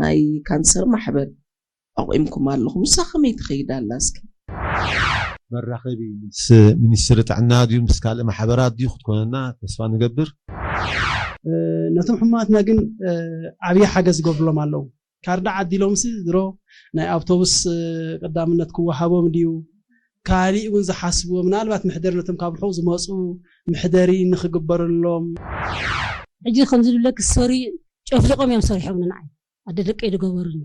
ናይ ካንሰር ማሕበር ኣቑምኩም ኣለኹም። ንሳ ከመይ ትኸይድ ኣላ እስኪ? መራኸቢ ምስ ሚኒስትሪ ጥዕና ድዩ ምስ ካልእ ማሕበራት ድዩ ክትኮነና ተስፋ ንገብር። ነቶም ሕሙማትና ግን ዓብዪ ሓገዝ ይገብርሎም ኣለዉ። ካርድ ዓዲሎምሲ ድሮ ናይ ኣውቶቡስ ቀዳምነት ክወሃቦም ድዩ ካሊእ እውን ዝሓስብዎ ምናልባት መሕደሪ ነቶም ካብ ርሑቕ ዝመፁ መሕደሪ ንክግበረሎም። ሕጂ ከምዚ ዝብለኪ ዝሰሪ ጨፍሊቆም እዮም ሰሪሖም ንዓይ ኣደ ደቀይ ዝገበሩኒ።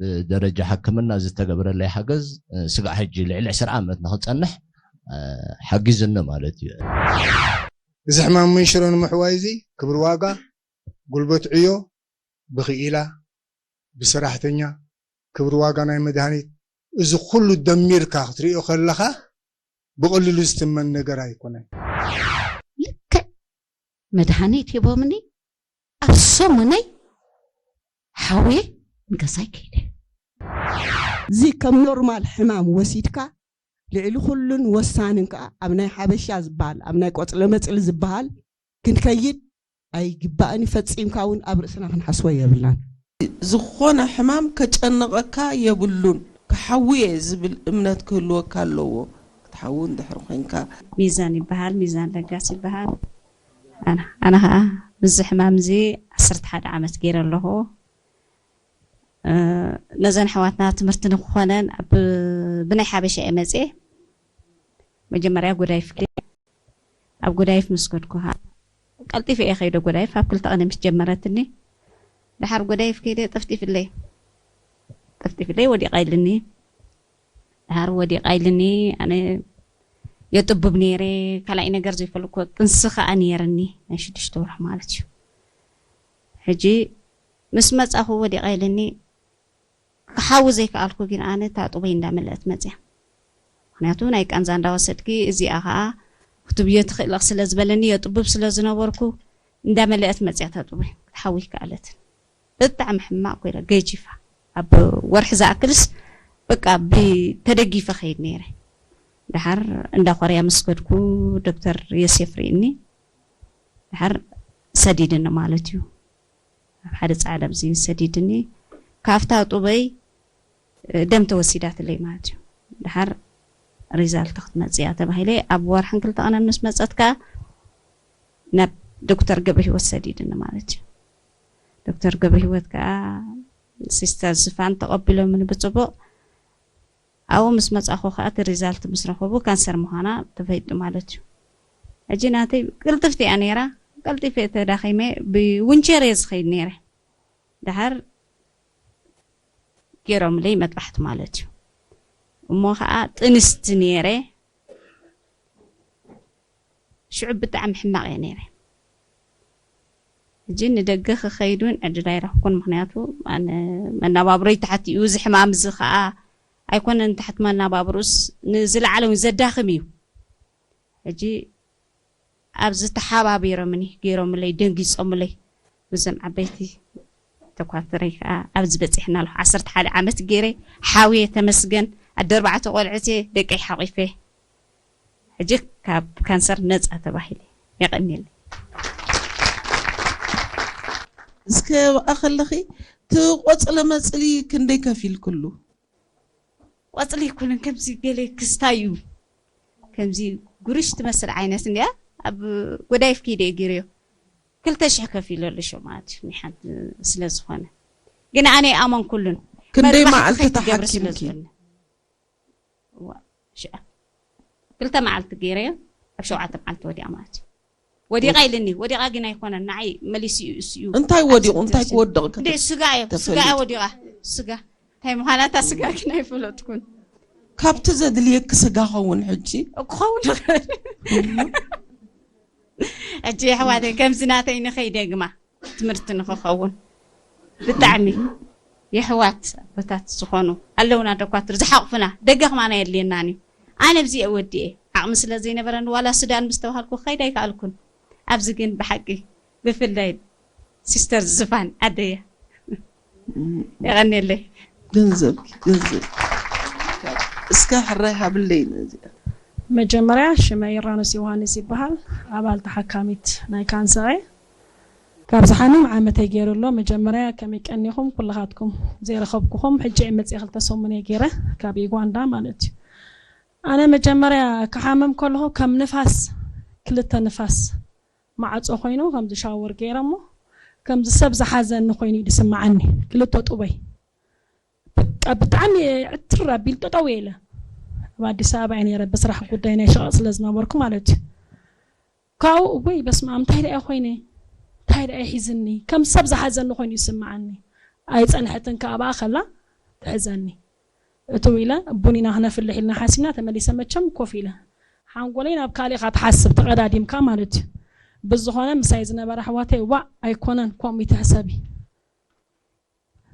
ብደረጃ ሕክምና ዝተገብረለይ ሓገዝ ስጋዕ ሕጂ ልዕሊ ዕስራ ዓመት ንክፀንሕ ሓጊዝኒ ማለት እዩ። እዚ ሕማም መንሽሮ ንምሕዋይ እዚ ክብሪ ዋጋ፣ ጉልበት ዕዮ፣ ብክኢላ፣ ብሰራሕተኛ፣ ክብሪ ዋጋ ናይ መድሃኒት፣ እዚ ኩሉ ደሚርካ ክትሪኦ ከለኻ ብቐሊሉ ዝትመን ነገር ኣይኮነን። ልክዕ መድሃኒት ሂቦምኒ ኣብ ሰሙነይ ሓውየ ንገዛይ ከይደ። እዚ ከም ኖርማል ሕማም ወሲድካ ልዕሊ ኩሉን ወሳንን ከዓ ኣብ ናይ ሓበሻ ዝበሃል ኣብ ናይ ቆፅለ መፅሊ ዝበሃል ክንከይድ ኣይግባእን እዩ። ፈፂምካ እውን ኣብ ርእስና ክንሓስቦ የብልናን። ዝኾነ ሕማም ከጨንቐካ የብሉን። ክሓዊ እየ ዝብል እምነት ክህልወካ ኣለዎ። ክትሓዊ እንድሕር ኮንካ። ሚዛን ይበሃል፣ ሚዛን ለጋስ ይበሃል። ኣነ ኣነ ኸዓ ምስዚ ሕማም እዚ ዓሰርተ ሓደ ዓመት ገይረ ኣለኹ። ነዘን ኣሕዋትና ትምህርቲ ንክኾነን ብናይ ሓበሻ እየ መፅየ። መጀመርያ ጎዳይፍ ከይደ። ኣብ ጎዳይፍ ምስ ከድኩ ኸዓ ቀልጢፈ እየ ከይደ። ጎዳይፍ ኣብ ክልተ ቀነ ምስ ጀመረትኒ፣ ደሓር ጎዳይፍ ከይደ ጠፍጢፍለይ ጠፍጢፍለይ ወዲቐ ኢልኒ። ደሓር ወዲቐ ኢልኒ። ኣነ የጥቡብ ነይረ፣ ካልኣይ ነገር ዘይፈልጥኩ ጥንሲ ኸዓ ነይርኒ ናይ ሽዱሽተ ወርሒ ማለት እዩ። ሕጂ ምስ መፃኹ ወዲቐ ኢልኒ። ክሓዊ ዘይከኣልኩ ግን ኣነ እታ ጡበይ እንዳመለአት መፅያ። ምክንያቱ ናይ ቃንዛ እንዳወሰድኪ እዚኣ ከዓ ክትብዮ ትኽእልኽ ስለ ዝበለኒ የጥቡብ ስለ ዝነበርኩ እንዳመለአት መፅያ እታ ጡበይ ክትሓዊ ይከኣለትን። ብጣዕሚ ሕማቕ ኮይና ገጂፋ ኣብ ወርሒ ዝኣክልስ በቃ ብተደጊፈ ከይድ ነይረ። ድሓር እንዳ ኮርያ ምስ ከድኩ ዶክተር ዮሴፍ ርኢኒ ድሓር ሰዲድኒ ማለት እዩ። ኣብ ሓደ ጻዕዳ ብዚ ሰዲድኒ ካብታ ጡበይ ደም ተወሲዳትለይ ማለት እዩ። ድሓር ሪዛልት ክትመጽእ እያ ተባሂለ ኣብ ወርሕን ክልተ ቀነን ምስ መጸት ከኣ ናብ ዶክተር ገብረ ህይወት ሰዲድኒ ማለት እዩ። ዶክተር ገብረ ህይወት ከኣ ሲስተር ዝፋን ተቐቢሎምኒ ብጽቡቕ ኣብኡ ምስ መጻኹ ከኣ እቲ ሪዛልት ምስ ረኸቡ ካንሰር ምዃና ተፈሊጡ ማለት እዩ። ሕጂ ናተይ ቅልጥፍቲ እያ ነይራ። ቀልጢፈ እየ ተዳኺመ ብዊንቸር እየ ዝኸይድ ነይረ። ድሓር ገይሮምለይ መጥባሕቲ ማለት እዩ። እሞ ከኣ ጥንስቲ ነይረ። ሽዑ ብጣዕሚ ሕማቕ እየ ነይረ። ሕጂ ንደገ ክኸይድ እውን ዕድል ኣይረኽኩን። ምኽንያቱ ኣነ መናባብሮይ ተሓቲኡ እዚ ሕማም እዚ ከኣ ኣይኮነን ትሕቲ መናባብርኡስ ንዝለዓለ እውን ዘዳኽም እዩ። ሕጂ ኣብዚ ተሓባቢሮምኒ ገይሮምለይ ደንጊጾምለይ ብዞም ዓበይቲ ተኳትረይ ከዓ ኣብዚ በፂሕና ኣለኹ ዓሰርተ ሓደ ዓመት ገይረ ሓውየ ተመስገን ኣደ ኣርባዕተ ቆልዑት እየ ደቀይ ሓቂፈ ሕጂ ካብ ካንሰር ነፃ ተባሂለ የቐንየለይ። እስከ ብኣ ከለኺ እቲ ቆፅለ መፅሊ ክንደይ ከፊልክሉ? ቆፅሊ ይኩንን ከምዚ ገለ ክስታይ እዩ ከምዚ ጉርሽ ትመስል ዓይነት እንዲያ ኣብ ጎዳይፍ ከይደ እየ ገይረዮ ክልተ ሽሕ ከፊለሉ ሸው ማለት እዩ ናይ ሓንቲ ስለ ዝኾነ ግን ኣነ ይኣመን ኩሉን ክንደይ መዓልቲ ተሓኪምኪ? ክልተ መዓልቲ ገይረዮ ኣብ ሸውዓተ መዓልቲ ወዲኣ ማለት እዩ ወዲቓ ኢልኒ ወዲቓ ግን ኣይኮነን ንዓይ መሊሱ እዩ እሱ እዩ እንታይ ወዲቑ እንታይ ክወድቕ እንደ ስጋ እዮ ስጋ እያ ወዲቓ ስጋ እንታይ ምዃና እታ ስጋ ግን ኣይፈለጥኩን ካብቲ ዘድልየኪ ስጋ ኸውን ሕጂ ክኸውን ሕጂ ኣሕዋተይ ከምዚ ናተይ ንኸይደግማ ትምህርቲ ንኽኸውን ብጣዕሚ የሕዋት ኣቦታት ዝኾኑ ኣለውና ደኳትር ዝሓቕፉና ደገ ከማና የድልየናን እዩ ኣነ ብዚአ ወዲኤ ዓቕሚ ስለ ዘይነበረኒ ዋላ ሱዳን ምስ ተባሃልኩ ክኸይድ ኣይከኣልኩን ኣብዚ ግን ብሓቂ ብፍላይ ሲስተር ዝፋን ኣደየ የቐንየለይ ገንዘብ ገንዘብ እስከ ሕራይ ሃብለይ ነዚኣ መጀመርያ ሽመይ ዮርዳኖስ ዮሃንስ ይበሃል ኣባል ተሓካሚት ናይ ካንሰር እየ ካብ ዝሓምም ዓመተይ ገይሩ ኣሎ። መጀመርያ ከመይ ቀኒኹም ኩልኻትኩም ዘይረኸብኩኹም፣ ሕጂ እየ መፅየ፣ ክልተ ሰሙን እየ ገይረ ካብ ዩጋንዳ ማለት እዩ። ኣነ መጀመርያ ክሓመም ከለኹ ከም ንፋስ፣ ክልተ ንፋስ ማዕፆ ኮይኑ ከምዚ ሻወር ገይረ እሞ ከምዚ ሰብ ዝሓዘኒ ኮይኑ እዩ ዝስምዓኒ። ክልተ ጡበይ በቃ ብጣዕሚ ዕትር ኣቢል ጠጠው ኢለ። ኣብ ኣዲስ ኣበባ እየ ነይረ ብስራሕ ጉዳይ ናይ ሸቐጥ ስለ ዝነበርኩ ማለት እዩ። ካብኡ ወይ በስመ ኣብ እንታይ ደኣ ኮይነ፣ እንታይ ደኣ ሒዝኒ፣ ከም ሰብ ዝሓዘኒ ኮይኑ ይስምዓኒ። ኣይጸንሐትን ከኣ ኣብኣ ከላ ትሕዘኒ። እትው ኢለ ቡን ኢና ክነፍልሕ ኢልና ሓሲብና ተመሊሰ መቸም ኮፍ ኢለ ሓንጎለይ ናብ ካልእ ኢኻ ትሓስብ ተቐዳዲምካ ማለት እዩ። ብዝኾነ ምሳይ ዝነበራ ኣሕዋተይ ዋእ ኣይኮነን ከምኡ ይትሕሰቢ።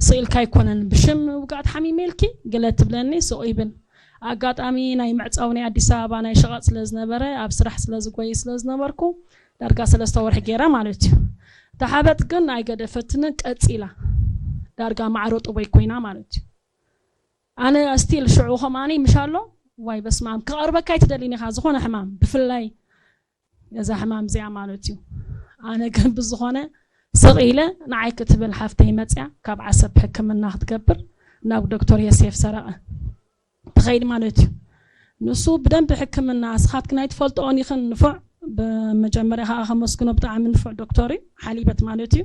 ስኢልካ ኣይኮነን ብሽም ውግኣት ሓሚመ ኢልኪ ገለ ትብለኒ ስቕ ይብል። ኣጋጣሚ ናይ ምዕጻው ናይ ኣዲስ ኣበባ ናይ ሸቐጥ ስለ ዝነበረ ኣብ ስራሕ ስለ ዝጎይ ስለ ዝነበርኩ ዳርጋ ሰለስተ ወርሒ ገይረ ማለት እዩ። እታ ሓበጥ ግን ኣይገደፈትንን ቀጺላ ዳርጋ ማዕሮ ጥቦይ ኮይና ማለት እዩ። ኣነ ስቲል ሽዑ ከምኣኒ ምሽ ኣሎ ዋይ በስማም ክቐርበካ ኣይትደልን ኢኻ ዝኾነ ሕማም ብፍላይ እዛ ሕማም እዚኣ ማለት እዩ። ኣነ ግን ብዝኾነ ስቕ ኢለ ንዓይ ክትብል ሓፍተይ መፅያ ካብ ዓሰብ ሕክምና ክትገብር ናብ ዶክተር የሴፍ ሰረቐ ትኸይድ ማለት እዩ። ንሱ ብደንብ ሕክምና ስኻትክን ኣይትፈልጥኦን ኢኽን ንፉዕ ብመጀመርያ ከዓ ከመስግኖ ብጣዕሚ ንፉዕ ዶክተር እዩ ሓሊበት ማለት እዩ።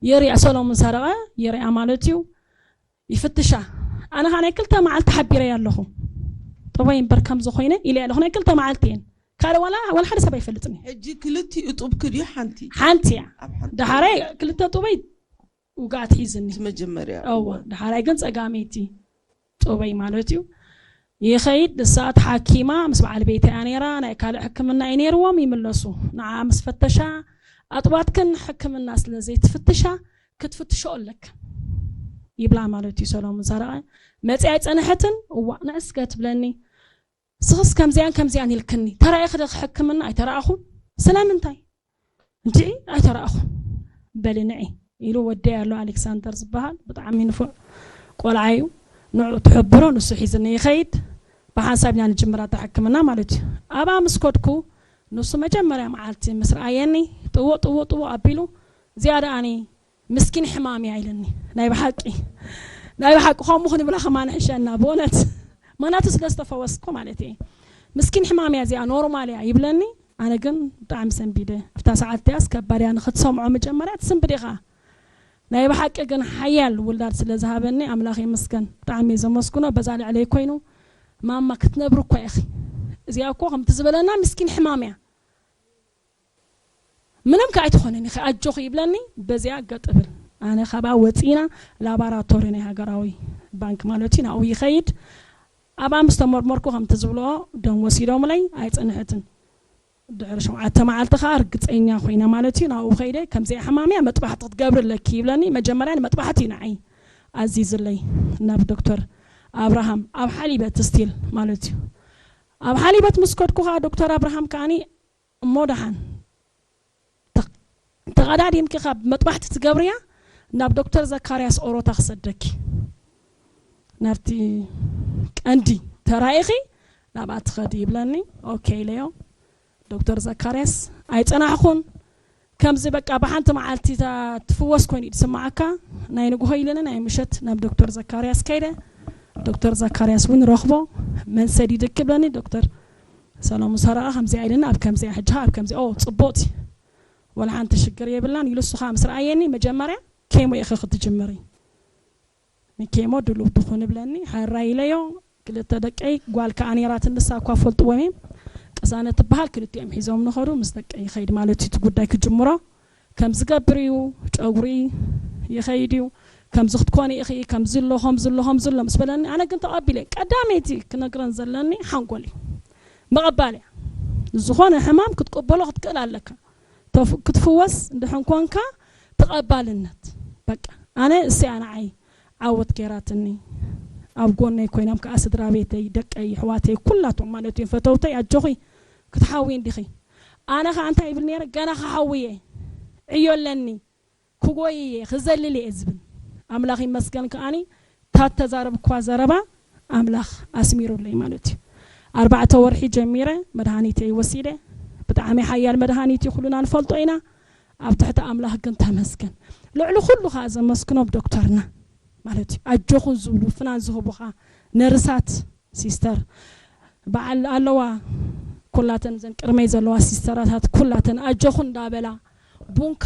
የሪኣ ሰሎሙን ሰረቐ የሪኣ ማለት እዩ። ይፍትሻ ኣነ ከዓ ናይ ክልተ መዓልቲ ሓቢረ ኣለኹ ጥቦይ እምበር ከምዚ ኮይነ ኢለ ኣለኹ ናይ ክልተ መዓልቲ እየን ካልእ ዋላ ዋላ ሓደ ሰብ ኣይፈልጥን እዩ ሕጂ ክልቲኡ ጡብኪ ድዩ ሓንቲ ሓንቲ እያ ኣብ ሓንቲ ዳሓራይ ክልተ ጡበይ ውግኣት ሒዝኒ እቲ መጀመርያ እወ ዳሓራይ ግን ፀጋመይቲ ጡበይ ማለት እዩ ይኸይድ ንሳ እቲ ሓኪማ ምስ በዓል ቤታ እያ ነይራ ናይ ካልእ ሕክምና እዩ ነይርዎም ይምለሱ ንዓ ምስ ፈተሻ ኣጥባትክን ሕክምና ስለ ዘይትፍትሻ ክትፍትሾ ኣለክ ይብላ ማለት እዩ ሰሎሙን ሰረቐ መፅያ ኣይፀንሐትን እዋ ንዕስከ ትብለኒ ስኽስ ከምዚያን ከምዚያን ኢልክኒ ተራኢኽ ዶ ሕክምና ኣይተረኣኹን ስለምንታይ እንድዒ ኣይተረኣኹን በሊ ንዒ ኢሉ ወደይ ኣሎ ኣሌክሳንደር ዝበሃል ብጣዕሚ ንፉዕ ቆልዓ እዩ ንዑ ትሕብሮ ንሱ ሒዝኒ ይኸይድ ብሓንሳብ ኢና ንጅምር ኣታ ሕክምና ማለት እዩ ኣብኣ ምስ ከድኩ ንሱ መጀመርያ መዓልቲ ምስ ረኣየኒ ጥውቕ ጥውቕ ጥውቕ ኣቢሉ እዚኣ ደኣኒ ምስኪን ሕማም እያ ኢለኒ ናይ ብሓቂ ናይ ብሓቂ ከምኡ ክንብላ ከማን ሕሸና ብእውነት ምክንያቱ ስለ ዝተፈወስኩ ማለት እየ ምስኪን ሕማም እያ እዚኣ ኖርማል እያ ይብለኒ ኣነ ግን ብጣዕሚ ሰንቢደ ኣብታ ሰዓት እቲያስ ከባድ እያ ንክትሰምዖ መጀመርያ ትስንብድ ኢኻ ናይ ብሓቂ ግን ሓያል ውላድ ስለ ዝሃበኒ ኣምላኽ ይመስገን ብጣዕሚ እየ ዘመስግኖ በዛ ልዕለይ ኮይኑ ማማ ክትነብሪ እኳ ኢኺ እዚኣ እኮ ከምቲ ዝበለና ምስኪን ሕማም እያ ምንም ከ ኣይትኾንን ኢኺ ኣጆኺ ይብለኒ በዚኣ ገጥ እብል ኣነ ካብኣ ወፂና ላባራቶሪ ናይ ሃገራዊ ባንክ ማለት እዩ ናብኡ ይኸይድ ኣብኣ ምስ ተመርመርኩ ከምቲ ዝብልኦ ደም ወሲዶምለይ ኣይፀንሐትን ድሕሪ ሸውዓተ መዓልቲ ከዓ ርግፀኛ ኮይነ ማለት እዩ ናብኡ ከይደ ከምዚኣ ሕማምያ መጥባሕቲ ክትገብሪ ኣለኪ ይብለኒ መጀመርያ ንመጥባሕቲ እዩ ንዓይ ኣዚዝለይ ናብ ዶክተር ኣብርሃም ኣብ ሓሊበት ስቲል ማለት እዩ ኣብ ሓሊበት ምስ ከድኩ ከዓ ዶክተር ኣብርሃም ከዓኒ እሞ ደሓን ተቐዳዲምኪ ካብ መጥባሕቲ ትገብርያ ናብ ዶክተር ዘካርያስ ኦሮታ ክሰደኪ ናብቲ ቀንዲ ተራኢኺ ናብኣ ትኸዲ ይብለኒ ኦኬ ኢለዮ ዶክተር ዘካርያስ ኣይፀናሕኹን ከምዚ በቃ ብሓንቲ መዓልቲ ትፍወስ ኮይኑ እዩ ዝስማዓካ ናይ ንግሆ ኢለኒ ናይ ምሸት ናብ ዶክተር ዘካርያስ ከይደ ዶክተር ዘካርያስ እውን ረኽቦ መን ሰዲድኪ ብለኒ ዶክተር ሰሎሙን ሰረቐ ከምዚኣ ኢለኒ ኣብ ከምዚኣ ሕጂ ኣብ ከምዚኣ ኦ ፅቡቕቲ ወላ ሓንቲ ሽግር የብላን ኢሉ እሱ ከዓ ምስ ረኣየኒ መጀመርያ ኬሞ ኢኺ ክትጅምሪ ንኬሞ ድሉው ትኹን ብለኒ ሓራይ ኢለዮ ክልተ ደቀይ ጓል ከዓ ነይራትን ንሳ እኳ ፈልጥዎም እዮም ቅሳነት ትበሃል ክልቲኦም ሒዞም ንኸዱ ምስ ደቀይ ይኸይድ ማለት እዩ እቲ ጉዳይ ክጅምሮ ከም ዝገብር እዩ ጨጉሪ ይኸይድ እዩ ከምዚ ክትኮኒ ኢኺ ከምዚ ኣሎ ከምዚ ኣሎ ከምዚ ኣሎ ምስ በለኒ ኣነ ግን ተቐቢለ ቀዳመይቲ ክነግረን ዘለኒ ሓንጎል እዩ ምቕባል እያ ዝኾነ ሕማም ክትቅበሎ ክትክእል ኣለካ ክትፍወስ እንድሕን ኮንካ ተቐባልነት በቃ ኣነ እሰያ ንዓይ ዓወት ገይራትኒ ኣብ ጎነይ ኮይኖም ከዓ ስድራ ቤተይ ደቀይ ኣሕዋተይ ኩላቶም ማለት እዮም ፈተውተይ ኣጆኺ ክትሓዊ እንዲኺ ኣነ ከዓ እንታይ ይብል ነይረ ገና ክሓውየ ዕዮ ኣለኒ ክጎይ እየ ክዘልል እየ ዝብል ኣምላኽ ይመስገን ከዓኒ ታተዛረብኳ ዘረባ ኣምላኽ ኣስሚሩለይ ማለት እዩ ኣርባዕተ ወርሒ ጀሚረ መድሃኒተይ ወሲደ ብጣዕሚ ሓያል መድሃኒት እዩ ኩሉና ንፈልጦ ኢና ኣብ ትሕቲ ኣምላኽ ግን ተመስገን። ልዕሊ ኩሉ ከኣ ዘመስግኖም ዶክተርና ማለት እዩ። ኣጆኹን ዝብሉ ፍናን ዝህቡኻ ነርሳት፣ ሲስተር በዓል ኣለዋ፣ ኩላተን ዘን ቅድመይ ዘለዋ ሲስተራታት ኩላተን ኣጆኹን እንዳበላ ቡንካ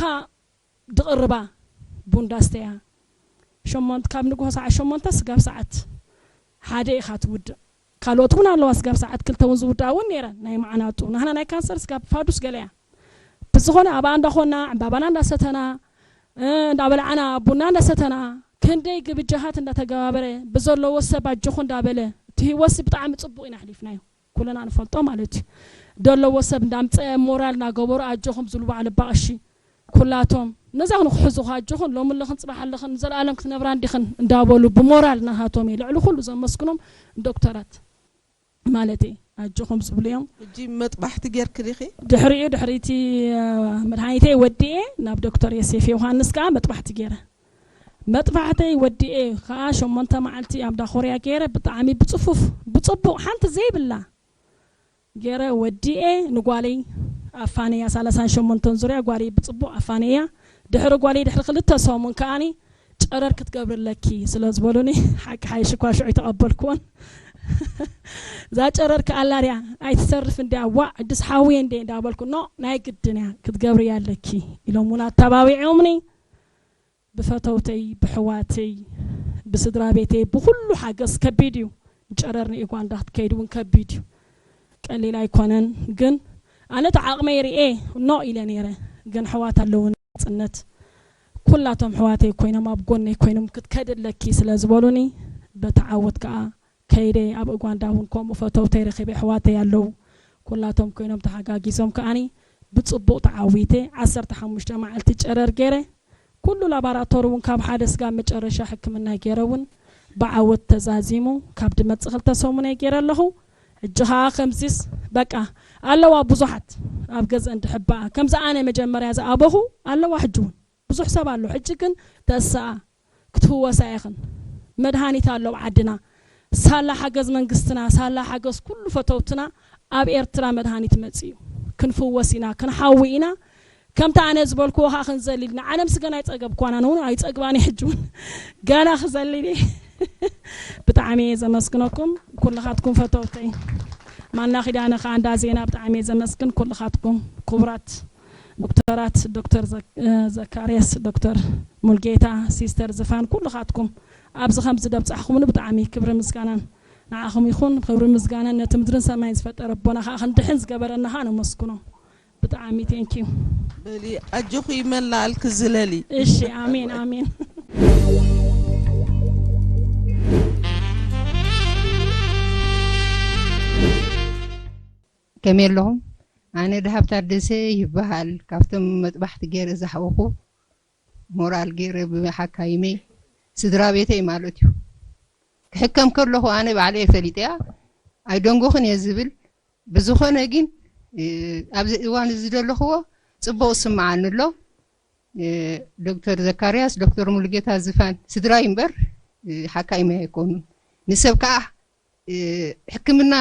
ድቕርባ፣ ቡን ዳስተያ ሸሞንት ካብ ንግሆ ሰዓት ሸሞንተ ስጋብ ሰዓት ሓደ ኢኻ ትውድእ። ካልኦት እውን ኣለዋ ስጋብ ሰዓት ክልተ እውን ዝውድኣ እውን ነይረን ናይ መዓናጡ። ናህና ናይ ካንሰር ስጋብ ፋዱስ ገለ እያ። ብዝኾነ ኣብኣ እንዳኾና ዕምባባና እንዳሰተና እንዳበላዓና ቡና እንዳሰተና ክንደይ ግብጃሃት እንዳተገባበረ ብዘለዎ ሰብ ኣጆኹ እንዳበለ እቲ ህይወትሲ ብጣዕሚ ጽቡቕ ኢና ኣሕሊፍናዮ። ኩልና ንፈልጦ ማለት እዩ። ደለዎ ሰብ እንዳምፀ ሞራል እናገበሩ ኣጆኹም ዝብሉ በዓል ኣባ ቀሺ ኩላቶም ነዛ ንክሕዙ ኣጆኹን ሎሚ ኣለኽን ፅባሕ ኣለኽን ንዘለኣለም ክትነብራ እንዲኽን እንዳበሉ ብሞራል ናሃቶም እየ ልዕሊ ኩሉ ዘመስግኖም ዶክተራት ማለት እየ ኣጆኹም ዝብሉ እዮም። ሕጂ መጥባሕቲ ጌርክ ዲኺ? ድሕሪኡ ድሕሪቲ መድሃኒተይ ወዲኤ ናብ ዶክተር የሴፍ ዮሃንስ ከዓ መጥባሕቲ ገይረ። መጥባሕተይ ወዲኤ ከዓ ሸሞንተ መዓልቲ ኣብ ዳኾርያ ገይረ ብጣዕሚ ብፅፉፍ ብፅቡቕ ሓንቲ ዘይብላ ገይረ ወዲኤ ንጓለይ ኣፋነያ ሰላሳን ሸሞንተን ዙርያ ጓለይ ብፅቡቕ ኣፋነያ። ድሕሪ ጓለይ ድሕሪ ክልተ ሰሙን ከዓኒ ጨረር ክትገብርለኪ ስለ ዝበሉኒ ሓቂ ሓይሽ እኳ ሽዑ ኣይተቐበልኩዎን። እዛ ጨረር ከኣላርያ ኣይትሰርፍ እንዲያ ዋዕ ድስ ሓውየ እንደ እንዳበልኩ ኖ ናይ ግድን እያ ክትገብርያ ኣለኪ ኢሎም እውን ኣተባቢዖምኒ። ብፈተውተይ ብሕዋተይ ብስድራ ቤተይ ብኩሉ ሓገዝ ከቢድ እዩ። ጨረር ንኢጓንዳ ክትከይድ እውን ከቢድ እዩ። ቀሊል ኣይኮነን። ግን ኣነ እቲ ዓቕመይ ርኤ ኖ ኢለ ነይረ። ግን ሕዋት ኣለውን ጽነት ኩላቶም ሕዋተይ ኮይኖም ኣብ ጎነይ ኮይኖም ክትከድ ኣለኪ ስለ ዝበሉኒ በቲ ዓወት ከዓ ከይደ ኣብ እጓንዳ እውን ከምኡ ፈተውተይ ረኺበ ሕዋተይ ኣለዉ ኩላቶም ኮይኖም ተሓጋጊዞም ከዓኒ ብፅቡቕ ተዓዊተ ዓሰርተ ሓሙሽተ መዓልቲ ጨረር ገይረ ኩሉ ላባራቶሪ እውን ካብ ሓደ ስጋብ መጨረሻ ሕክምና ገይረ እውን ብዓወት ተዛዚሙ ካብ ድመፅ ክልተ ሰሙነይ ገይረ ኣለኹ። ሕጂ ከዓ ከምዚስ በቃ ኣለዋ ብዙሓት ኣብ ገዝአን ድሕበኣ ከምዚ ኣነ መጀመርያ ዝኣበኹ ኣለዋ ሕጂ እውን ብዙሕ ሰብ ኣሎ። ሕጂ ግን ተስኣ ክትፍወሳ ኢኽን። መድሃኒት ኣሎ ኣብ ዓድና። ሳላ ሓገዝ መንግስትና፣ ሳላ ሓገዝ ኩሉ ፈተውትና ኣብ ኤርትራ መድሃኒት መጽዩ። ክንፍወስ ኢና፣ ክንሓዊ ኢና። ከምቲ ኣነ ዝበልክዎ ኸኣ ክንዘልል ኢና። ዓለም ስገን ኣይጸገብኳናን እውን ኣይጸግባን ሕጂ እውን ገና ክዘልል እየ። ብጣዕሚ እየ ዘመስግነኩም ኩልኻትኩም ፈተውተይ። ማና ኪዳነ ኸኣ እንዳ ዜና ብጣዕሚ እየ ዘመስግን ኩልኻትኩም ክቡራት ዶክተራት ዶክተር ዘካርያስ ዶክተር ሙልጌታ ሲስተር ዝፋን ኩልኻትኩም ኣብዚ ከምዚ ደብፃሕኹምኒ ብጣዕሚ ክብሪ ምስጋናን ንዓኹም ይኹን። ክብሪ ምስጋናን ነቲ ምድርን ሰማይን ዝፈጠረ ኣቦና ከዓ ክንድሕን ዝገበረና ከዓ ነመስግኖ። ብጣዕሚ ቴንኪዩ። በሊ ኣጆኹ ይመላኣልክ ዝለሊ። እሺ ኣሜን ኣሜን። ከመይ ኣለኹም? ኣነ ደሃብ ታደሰ ይበሃል። ካብቶም መጥባሕቲ ገይረ ዝሓወኹ ሞራል ገይረ ብሓካይመይ ስድራ ቤተይ ማለት እዩ። ክሕከም ከለኹ ኣነ ባዕለይ ፈሊጠያ ኣይደንጎኽን እየ ዝብል። ብዝኾነ ግን ኣብዚ እዋን እዚ ዘለኽዎ ፅቡቕ ዝስምዓኒ ኣሎ። ዶክተር ዘካርያስ፣ ዶክተር ሙሉጌታ ዝፋን ስድራይ እምበር ሓካይመይ ኣይኮኑን። ንሰብ ከዓ ሕክምና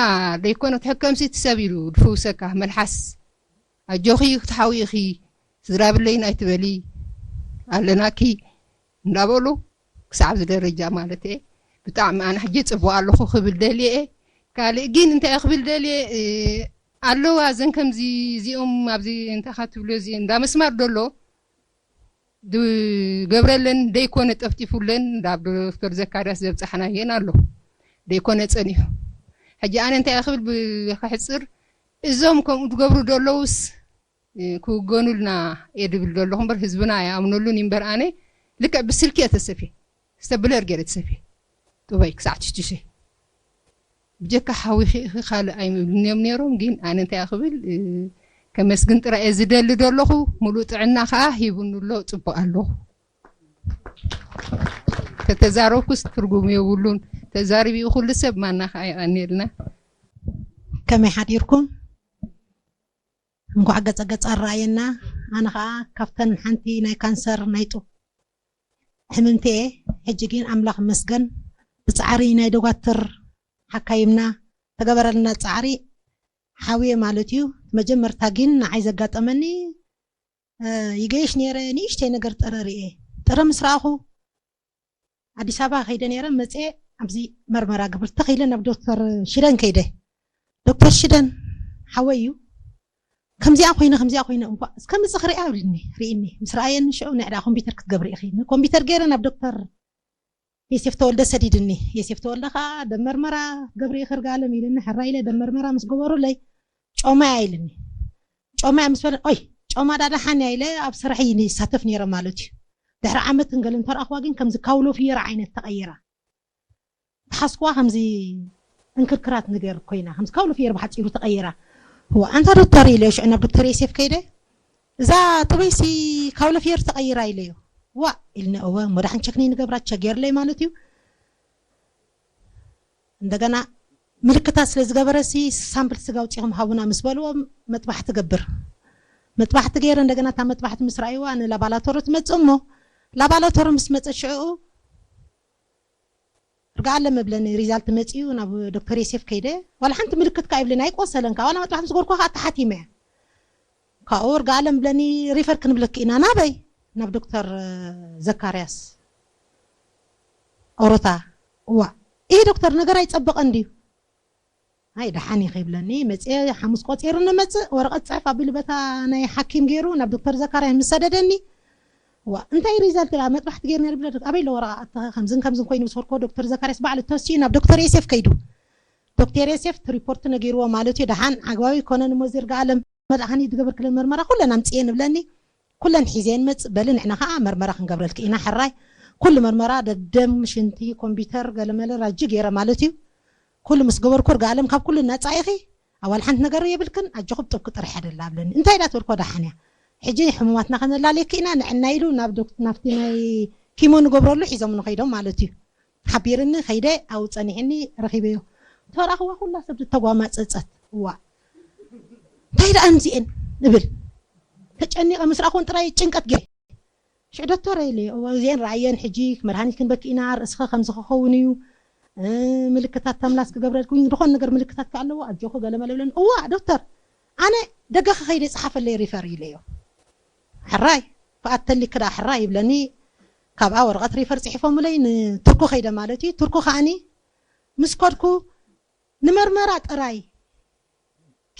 ዘይኮነ ክትሕከምሲ እቲ ሰብ ኢሉ ዝፍውሰካ መልሓስ ኣጆኺ ክትሓዊ ኢኺ ስድራ ብለይን ኣይትበሊ ኣለናኪ እንዳበሉ ክሳብ ኣብዚ ደረጃ ማለት እየ ብጣዕሚ ኣነ ሕጂ ፅቡቅ ኣለኹ ክብል ደልየ እየ። ካልእ ግን እንታይ ክብል ደልየ ኣለዋ እዘን ከምዚ እዚኦም ኣብዚ እንታይ ካትብሎ እዚ እንዳ መስማር ደሎ ዝገብረለን ደይኮነ ጠፍጢፉለን ናብ ዶክተር ዘካርያስ ዘብፃሕናየን ኣሎ ደይኮነ ፀኒሑ። ሕጂ ኣነ እንታይ ክብል ብክሕፅር እዞም ከምኡ ዝገብሩ ዘለውስ ክውገኑልና እየ ድብል ዘለኹ እምበር ህዝብና ኣይኣምነሉን እዩ እምበር ኣነ ልክዕ ብስልኪ እየ ተሰፍየ ስተብለር ገይረ ተሰፍየ ጥበይ ክሳዕ ትሽትሸ ብጀካ ሓዊኺ ኢኺ ካልእ ኣይምብሉን እዮም ነይሮም። ግን ኣነ እንታይ ክብል ከመስግን ጥራይ እየ ዝደሊ ደለኹ። ሙሉእ ጥዕና ከዓ ሂቡኒ ኣሎ፣ ፅቡቕ ኣለኹ። ተተዛረብኩስ ትርጉም የብሉን። ተዛሪቡ እዩ ኩሉ ሰብ። ማና ከዓ የቐንየልና። ከመይ ሓዲርኩም? እንኳዕ ገፀ ገፀ ኣረኣየና። ኣነ ከዓ ካብተን ሓንቲ ናይ ካንሰር ናይ ጡብ ሕምምቲ እየ። ሕጂ ግን ኣምላኽ ይመስገን ብፃዕሪ ናይ ደጓትር ሓካይምና ተገበረልና ፃዕሪ ሓውየ ማለት እዩ። መጀመርታ ግን ንዓይ ዘጋጠመኒ ይገይሽ ነይረ። ንእሽተይ ነገር ጥረ ርኤ። ጥረ ምስ ረኣኹ ኣዲስ ኣበባ ከይደ ነይረ። መፅኤ ኣብዚ መርመራ ግብር ተኸይለ ናብ ዶክተር ሽደን ከይደ። ዶክተር ሽደን ሓወይ እዩ። ከምዚኣ ኮይነ ከምዚኣ ኮይነ እንኳ እስከ ምፅእ ክሪኣ ብልኒ። ርኢኒ ምስ ረኣየኒ ሽዑ ንዕዳ ኮምፒተር ክትገብሪ ኢኺ። ኮምፒተር ገይረ ናብ ዶክተር የሴፍ ተወልደ ሰዲድኒ። የሴፍ ተወልደ ከዓ ደም መርመራ ገብሪ ይኽርጋለም ኢልኒ። ሕራ ኢለ ደም መርመራ ምስ ገበሩለይ ጮማያ ኢልኒ። ጮማያ ምስ በለ ኦይ ጮማ ዳዳሓን እያ ኢለ ኣብ ስራሕ ይሳተፍ ነይረ ማለት እዩ። ድሕሪ ዓመት እንገል እንተረኣኽዋ ግን ከምዚ ካውሎ ፍየራ ዓይነት ተቐይራ። ተሓስኩዋ ከምዚ እንክርክራት ነገር ኮይና ከምዚ ካውሎ ፍየር ብሓፂሩ ተቐይራ። እዋ ኣንታ ዶክተር ኢለዮ ሽዑ ናብ ዶክተር የሴፍ ከይደ እዛ ጥበይሲ ካውሎ ፍየር ተቐይራ ኢለዮ። ዋ ኢልኒ እወ እሞ ዳሓን ቸክኒ ንገብራ ቸጌርለይ ማለት እዩ። እንደገና ምልክታት ስለ ዝገበረሲ ሳምፕል ስጋ ኣውፂኹም ሃቡና ምስ በልዎም መጥባሕቲ ገብር። መጥባሕቲ ገይረ እንደገና እታ መጥባሕቲ ምስ ረኣይዋ ንላባላቶሪ ትመፅእ እሞ ላባላቶሪ ምስ መፀት ሽዕኡ ርግኣለ መብለኒ ሪዛልት መፅኡ ናብ ዶክተር የሴፍ ከይደ ዋላ ሓንቲ ምልክት ካ ይብለኒ ኣይቆሰለን ካ ዋላ መጥባሕቲ ምስ ገርኩ ከዓ ተሓቲመ እያ። ካብኡ ርግኣለ ምብለኒ ሪፈር ክንብለክ ኢና ናበይ ናብ ዶክተር ዘካርያስ ኦሮታ እዋ ይህ ዶክተር ነገር ኣይፀበቐን ድዩ ኣይ ደሓን ኢኺ ይብለኒ መፅየ ሓሙስ ቆፂሩ ንመፅእ ወረቐት ፅሕፍ ኣቢሉ በታ ናይ ሓኪም ገይሩ ናብ ዶክተር ዘካርያስ ምስ ሰደደኒ እዋ እንታይ ሪዛልት ኢላ መጥባሕቲ ገይሩ ነይሩ ብለ ኣበይ ኣሎ ወረቓ ኣታ ከምዝን ከምዝን ኮይኑ ምስ በልክዎ ዶክተር ዘካርያስ ባዕሉ ተወሲኡ ናብ ዶክተር የሴፍ ከይዱ ዶክተር የሴፍ እቲ ሪፖርት ነጊርዎ ማለት እዩ ደሓን ዓግባብ ይኮነን እሞ ዝርጋ ኣለም መድሓኒት ዝገበርክለን መርመራ ኩለን ኣምፅኤ ንብለኒ ኩለን ሒዘን መፅ በሊ ንዕና ከዓ መርመራ ክንገብረልክ ኢና ሕራይ ኩሉ መርመራ ደደም ሽንቲ ኮምፒተር ገለመለ ራጂ ገይረ ማለት እዩ ኩሉ ምስ ገበርኩ ርጋ ኣለም ካብ ኩሉ ነፃ ኢኺ ኣዋል ሓንቲ ነገር የብልክን ኣጆኹ ብጥብቂ ጥራሕ ደላ ብለኒ እንታይ ዳ ትበልኮ ደሓን እያ ሕጂ ሕሙማትና ከነላለየኪ ኢና ንዕና ኢሉ ናብ ዶክ- ናብቲ ናይ ኪሞ ንገብረሉ ሒዞም ንኸይዶም ማለት እዩ ሓቢርኒ ከይደ ኣብኡ ፀኒሕኒ ረኺበዮ ተራኽዋ ኩላ ሰብ ዝተጓማፀፀት እዋ እንታይ ደኣ እምዚኤን እብል ተጨኒቐ ምስ ረኣኹን ጥራይ ጭንቀት ገይረ ሽዕ ዶክተር ኢለ እዚኤን ረኣየን ሕጂ መድሃኒት ክንበኪ ኢና ርእስኸ ከምዚ ክኸውን እዩ ምልክታት ተምላስ ክገብረልኩ ዝኾን ነገር ምልክታት ከኣለዎ ኣጆኹ ገለመለ ብለን እዋ ዶክተር ኣነ ደገ ክኸይደ ይፅሓፈለይ ሪፈር ኢለዮ ሕራይ ክኣተሊክ ዳ ሕራይ ይብለኒ ካብኣ ወረቐት ሪፈር ፅሒፎምለይ ንቱርኩ ከይደ ማለት እዩ ቱርኩ ከዓኒ ምስ ከድኩ ንመርመራ ጥራይ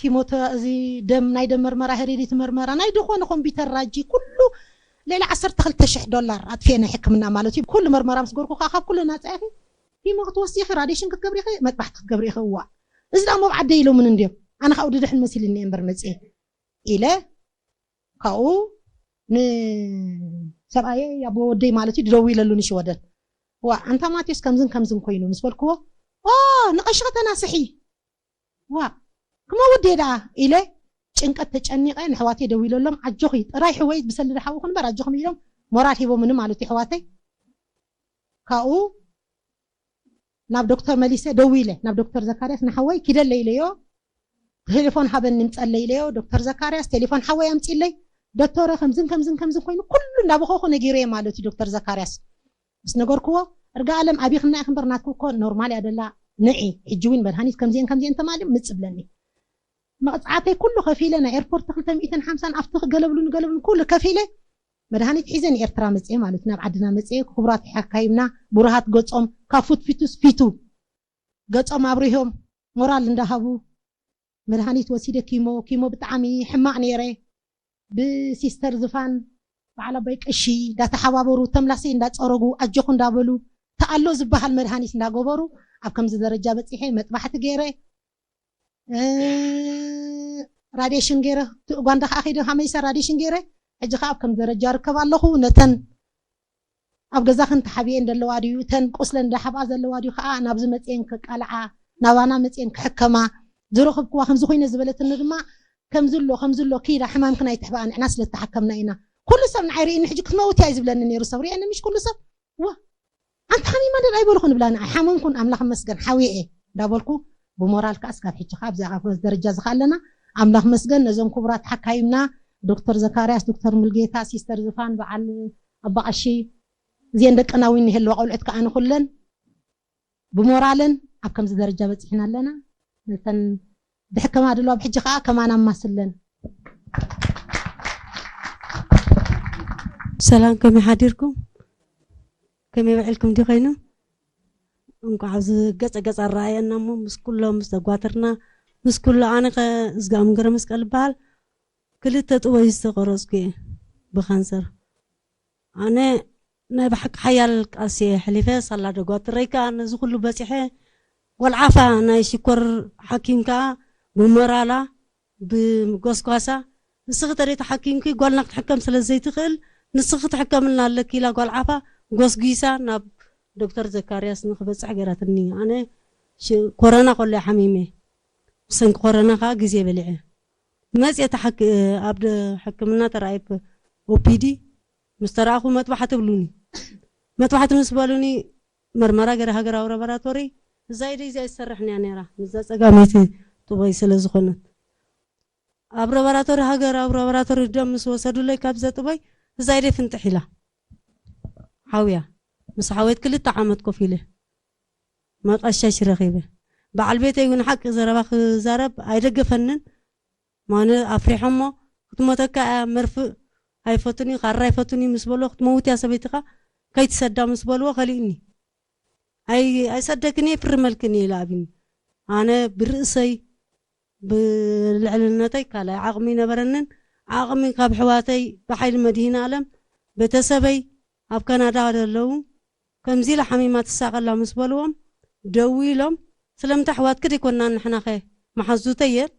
ኪሞተ እዚ ደም ናይ ደም መርመራ ሄሬዲቲ መርመራ ናይ ዝኾነ ኮምፒተር ራጂ ኩሉ ሌላ ዓሰርተ ክልተ ሽሕ ዶላር ኣጥፍኤ ናይ ሕክምና ማለት እዩ ኩሉ መርመራ ምስ ገርኩ ከዓ ካብ ኩሉ ናፃ ኢኺ ኪሞ ክትወስዲ ኢኺ ራዲሽን ክትገብሪ ኢኺ መጥባሕቲ ክትገብሪ ኢኺ እዋ እዚ ዳ መብዓደይ ኢሎምን እንድዮም ኣነ ካብኡ ድድሕን መሲልኒ እየ እምበር መፅኤ ኢለ ካብኡ ንሰብኣየ ኣቦ ወደይ ማለት እዩ ድደውይለሉ ንሽወደን ዋ ኣንታ ማቴዎስ ከምዝን ከምዝን ኮይኑ ምስ በልክዎ ኦ ንቐሽኸ ተናስሒ ዋ ክመውት ድየ ደኣ ኢለ ጭንቀት ተጨኒቐ ንሕዋተይ ደዊለሎም ኣጆኺ ጥራይ ሕወይ ብሰሊ ዝሓውኹ እምበር ኣጆኹም ኢሎም ሞራል ሂቦምኒ ማለት እዩ ሕዋተይ ካብኡ ናብ ዶክተር መሊሰ ደዊለ ናብ ዶክተር ዘካርያስ ንሓወይ ኪደለ ኢለዮ ቴሌፎን ሃበኒ ምፀለ ኢለዮ ዶክተር ዘካርያስ ቴሌፎን ሓወይ ኣምፂለይ ዶክተረ ከምዝን ከምዝን ከምዝን ኮይኑ ኩሉ እንዳበኸኹ ነጊረየ ማለት እዩ ዶክተር ዘካርያስ ምስ ነገርክዎ እርጋ ኣለም ኣቢኽና ኢኽ እምበር ናትኩ እኮ ኖርማል እያ ደላ ንዒ ሕጂ እውን መድሃኒት ከምዚአን ከምዚአን ተማሊ ምፅ ብለኒ መቕፃዕተይ ኩሉ ከፊለ ናይ ኤርፖርት ክልተ ሚእትን ሓምሳን ኣብቲ ገለብሉን ገለብሉን ኩሉ ከፊለ መድሃኒት ሒዘ ንኤርትራ መፅኤ ማለት ናብ ዓድና መፅኤ ክቡራት ሓካይምና ብሩሃት ገፆም ካብ ፉትፊቱስ ፊቱ ገፆም ኣብሪሆም ሞራል እንዳሃቡ መድሃኒት ወሲደ ኪሞ ኪሞ ብጣዕሚ ሕማቕ ነይረ ብሲስተር ዝፋን በዓል ኣባይ ቀሺ እንዳተሓባበሩ ተምላሰይ እንዳፀረጉ ኣጆኹ እንዳበሉ ተኣሎ ዝበሃል መድሃኒት እንዳገበሩ ኣብ ከምዚ ደረጃ በፂሐ መጥባሕቲ ገይረ ራዲሽን ገይረ ጓንዳ ከዓ ከይደ ሃመይሳ ራዲሽን ገይረ ሕጂ ከዓ ኣብ ከም ደረጃ ርከብ ኣለኹ ነተን ኣብ ገዛኽን ተሓቢኤን ዘለዋ ድዩ እተን ቁስለን እንዳሓብኣ ዘለዋ ድዩ ከዓ ናብዚ መፅኤን ክቃልዓ ናባና መፅኤን ክሕከማ ዝረኽብክዋ ከምዚ ኮይነ ዝበለትኒ ድማ ከምዚ ኣሎ ከምዚ ኣሎ ኪዳ ሕማምክን ኣይትሕብኣ ንዕና ስለተሓከምና ኢና ኩሉ ሰብ ንዓይ ርእኒ ሕጂ ክትመውት እያ እዩ ዝብለኒ ነይሩ ሰብ ርእየኒ ምሽ ኩሉ ሰብ ዋ ኣንተ ሓሚማ ደዳ ኣይበልኹ ንብላ ንዓይ ሓመምኩን ኣምላኽ መስገን ሓውየ እየ እንዳበልኩ ብሞራል ከዓ ስጋብ ሕጂ ከዓ ኣብዚኣ ካብ ደረጃ ዝካ ኣለና ኣምላኽ መስገን ነዞም ክቡራት ሓካይምና ዶክተር ዘካርያስ ዶክተር ሙልጌታ ሲስተር ዝፋን በዓል ኣባቐሺ እዚአን ደቅና እውን ይህልዋ ቆልዑት ከዓ ንኩለን ብሞራልን ኣብ ከምዚ ደረጃ በፂሕና ኣለና ነተን ብሕከማ ድልዋ ብሕጂ ከዓ ከማን ኣማስለን ሰላም፣ ከመይ ሓዲርኩም? ከመይ ውዒልኩም? ድዩ ኮይኑ? እንኳዕ ኣብዚ ገጸ ገጸ ኣረኣየና እሞ፣ ምስ ኩሎም፣ ምስ ተጓትርና፣ ምስ ኩሉ፣ ኣነ ከ እዝጋ ምንግረ መስቀል ይበሃል። ክልተ ጥበይ ዝተቆረጽኩ እየ ብካንሰር። ኣነ ናይ ብሓቂ ሓያል ቃልሲ እየ ሕሊፈ፣ ሳላ ደጓትረይ ከኣ ነዚ ኩሉ በጺሐ። ጓል ዓፋ ናይ ሽኮር ሓኪም ከኣ ብሞራላ ብጎስጓሳ፣ "ንስኺ ተደይ ተሓኪምኪ ጓልና ክትሕከም ስለ ዘይትኽእል፣ ንስኺ ክትሕከምልና ኣለኪ" ኢላ ጓል ዓፋ ጎስጒሳ ናብ ዶክተር ዘካርያስ ንኽበጽሕ ገይራትኒ። ኣነ ሽ-፣ ኮረና ከሎ እየ ሓሚመ። ብሰንኪ ኮረና ከኣ ግዜ በሊዐ። መጽየ ተሓክ-፣ ኣብ ደ-፣ ሕክምና ተራእየ ፕ-፣ ኦፒዲ ምስ ተራእኹ መጥባሕቲ ብሉኒ። መጥባሕቲ ምስ በሉኒ መርመራ ገይረ ሃገራዊ ላቦራቶሪ እዛ ኢደይ እዚኣ ይሰርሕን እያ ነይራ። ምስዛ ጸጋመይቲ ጥበይ ስለ ዝኾነት። ኣብ ላቦራቶሪ ሃገራዊ ላቦራቶሪ ደም ምስ ወሰዱለይ ካብዛ ጥበይ እዛ ኢደይ ፍንጥሕ ኢላ። ሓውያ። ምስ ሓወየት ክልተ ዓመት ኮፍ ኢለ። መቐሸሽ ረኺበ። በዓል ቤተይ እውን ሓቂ ዘረባ ክዛረብ ኣይደገፈንን። ማነ ኣፍሪሖሞ ክትሞተካ እያ መርፍእ ኣይፈቱን እዩ፣ ካራ ኣይፈቱን እዩ ምስ በልዎ ክትመውት እያ ሰበይትኻ ከይትሰዳ ምስ በልዎ ከሊእኒ። ኣይ ኣይሰደክን እየ ፍርመልክን እየ ኢለ ኣብኒ። ኣነ ብርእሰይ ብልዕልነተይ ካልኣይ ዓቕሚ ነበረንን ዓቕሚ ካብ ኣሕዋተይ ብሓይሊ መድሂን ኣለም ቤተሰበይ ኣብ ካናዳ ዘለዉ ከምዚ ኢላ ሓሚማ ትሳቐላ ምስ በልዎም ደው ኢሎም ስለምንታይ ኣሕዋትኪ ደይኮናን ንሕናኸ መሓዙተይ እየን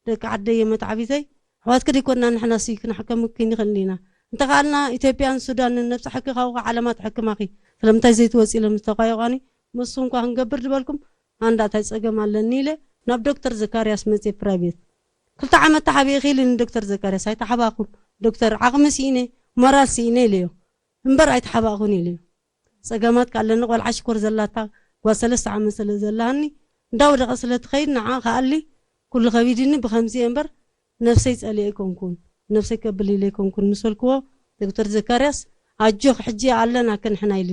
ደቂ ዓደይ እየ መትዓቢተይ ኣሕዋትኪ ደይኮናን ንሕናሲ ክነሕከምኪ ንኽእል ኢና እንተኸኣልና ኢትዮጵያን ሱዳንን ነብፅሐኪ ካብኡ ከዓ ዓለማ ትሕክማኺ ስለምንታይ ዘይትወፂ ኢሎም ዝተቋየቋኒ መሱ እንኳ ክንገብር ዝበልኩም ኣንዳታይ ፀገም ኣለኒ ኢለ ናብ ዶክተር ዘካርያስ መፅየ ፕራይቬት ክልተ ዓመት ተሓቢእኺ ኢልኒ ዶክተር ዘካርያስ ኣይተሓባእኹን ዶክተር ዓቕሚ ስኢነ ሞራል ስኢነ ኢለዮ እምበር ኣይተሓባእኹን ኢለዮ ፀገማት ካለኒ ቆልዓ ሽኮር ዘላታ ጓል ሰለስተ ዓመት ስለ ዘላኒ እንዳወደቐ ስለ ትኸይድ ንዓ ከኣሊ ኩሉ ከቢድኒ ብኸምዚ እየ እምበር ነብሰይ ፀሊአ ኣይኮንኩን ነብሰይ ከብል ኢለ ኣይኮንኩን ምስ በልክዎ ዶክተር ዘካርያስ ኣጆኽ ሕጂ ኣለና ክንሕና ኢሉ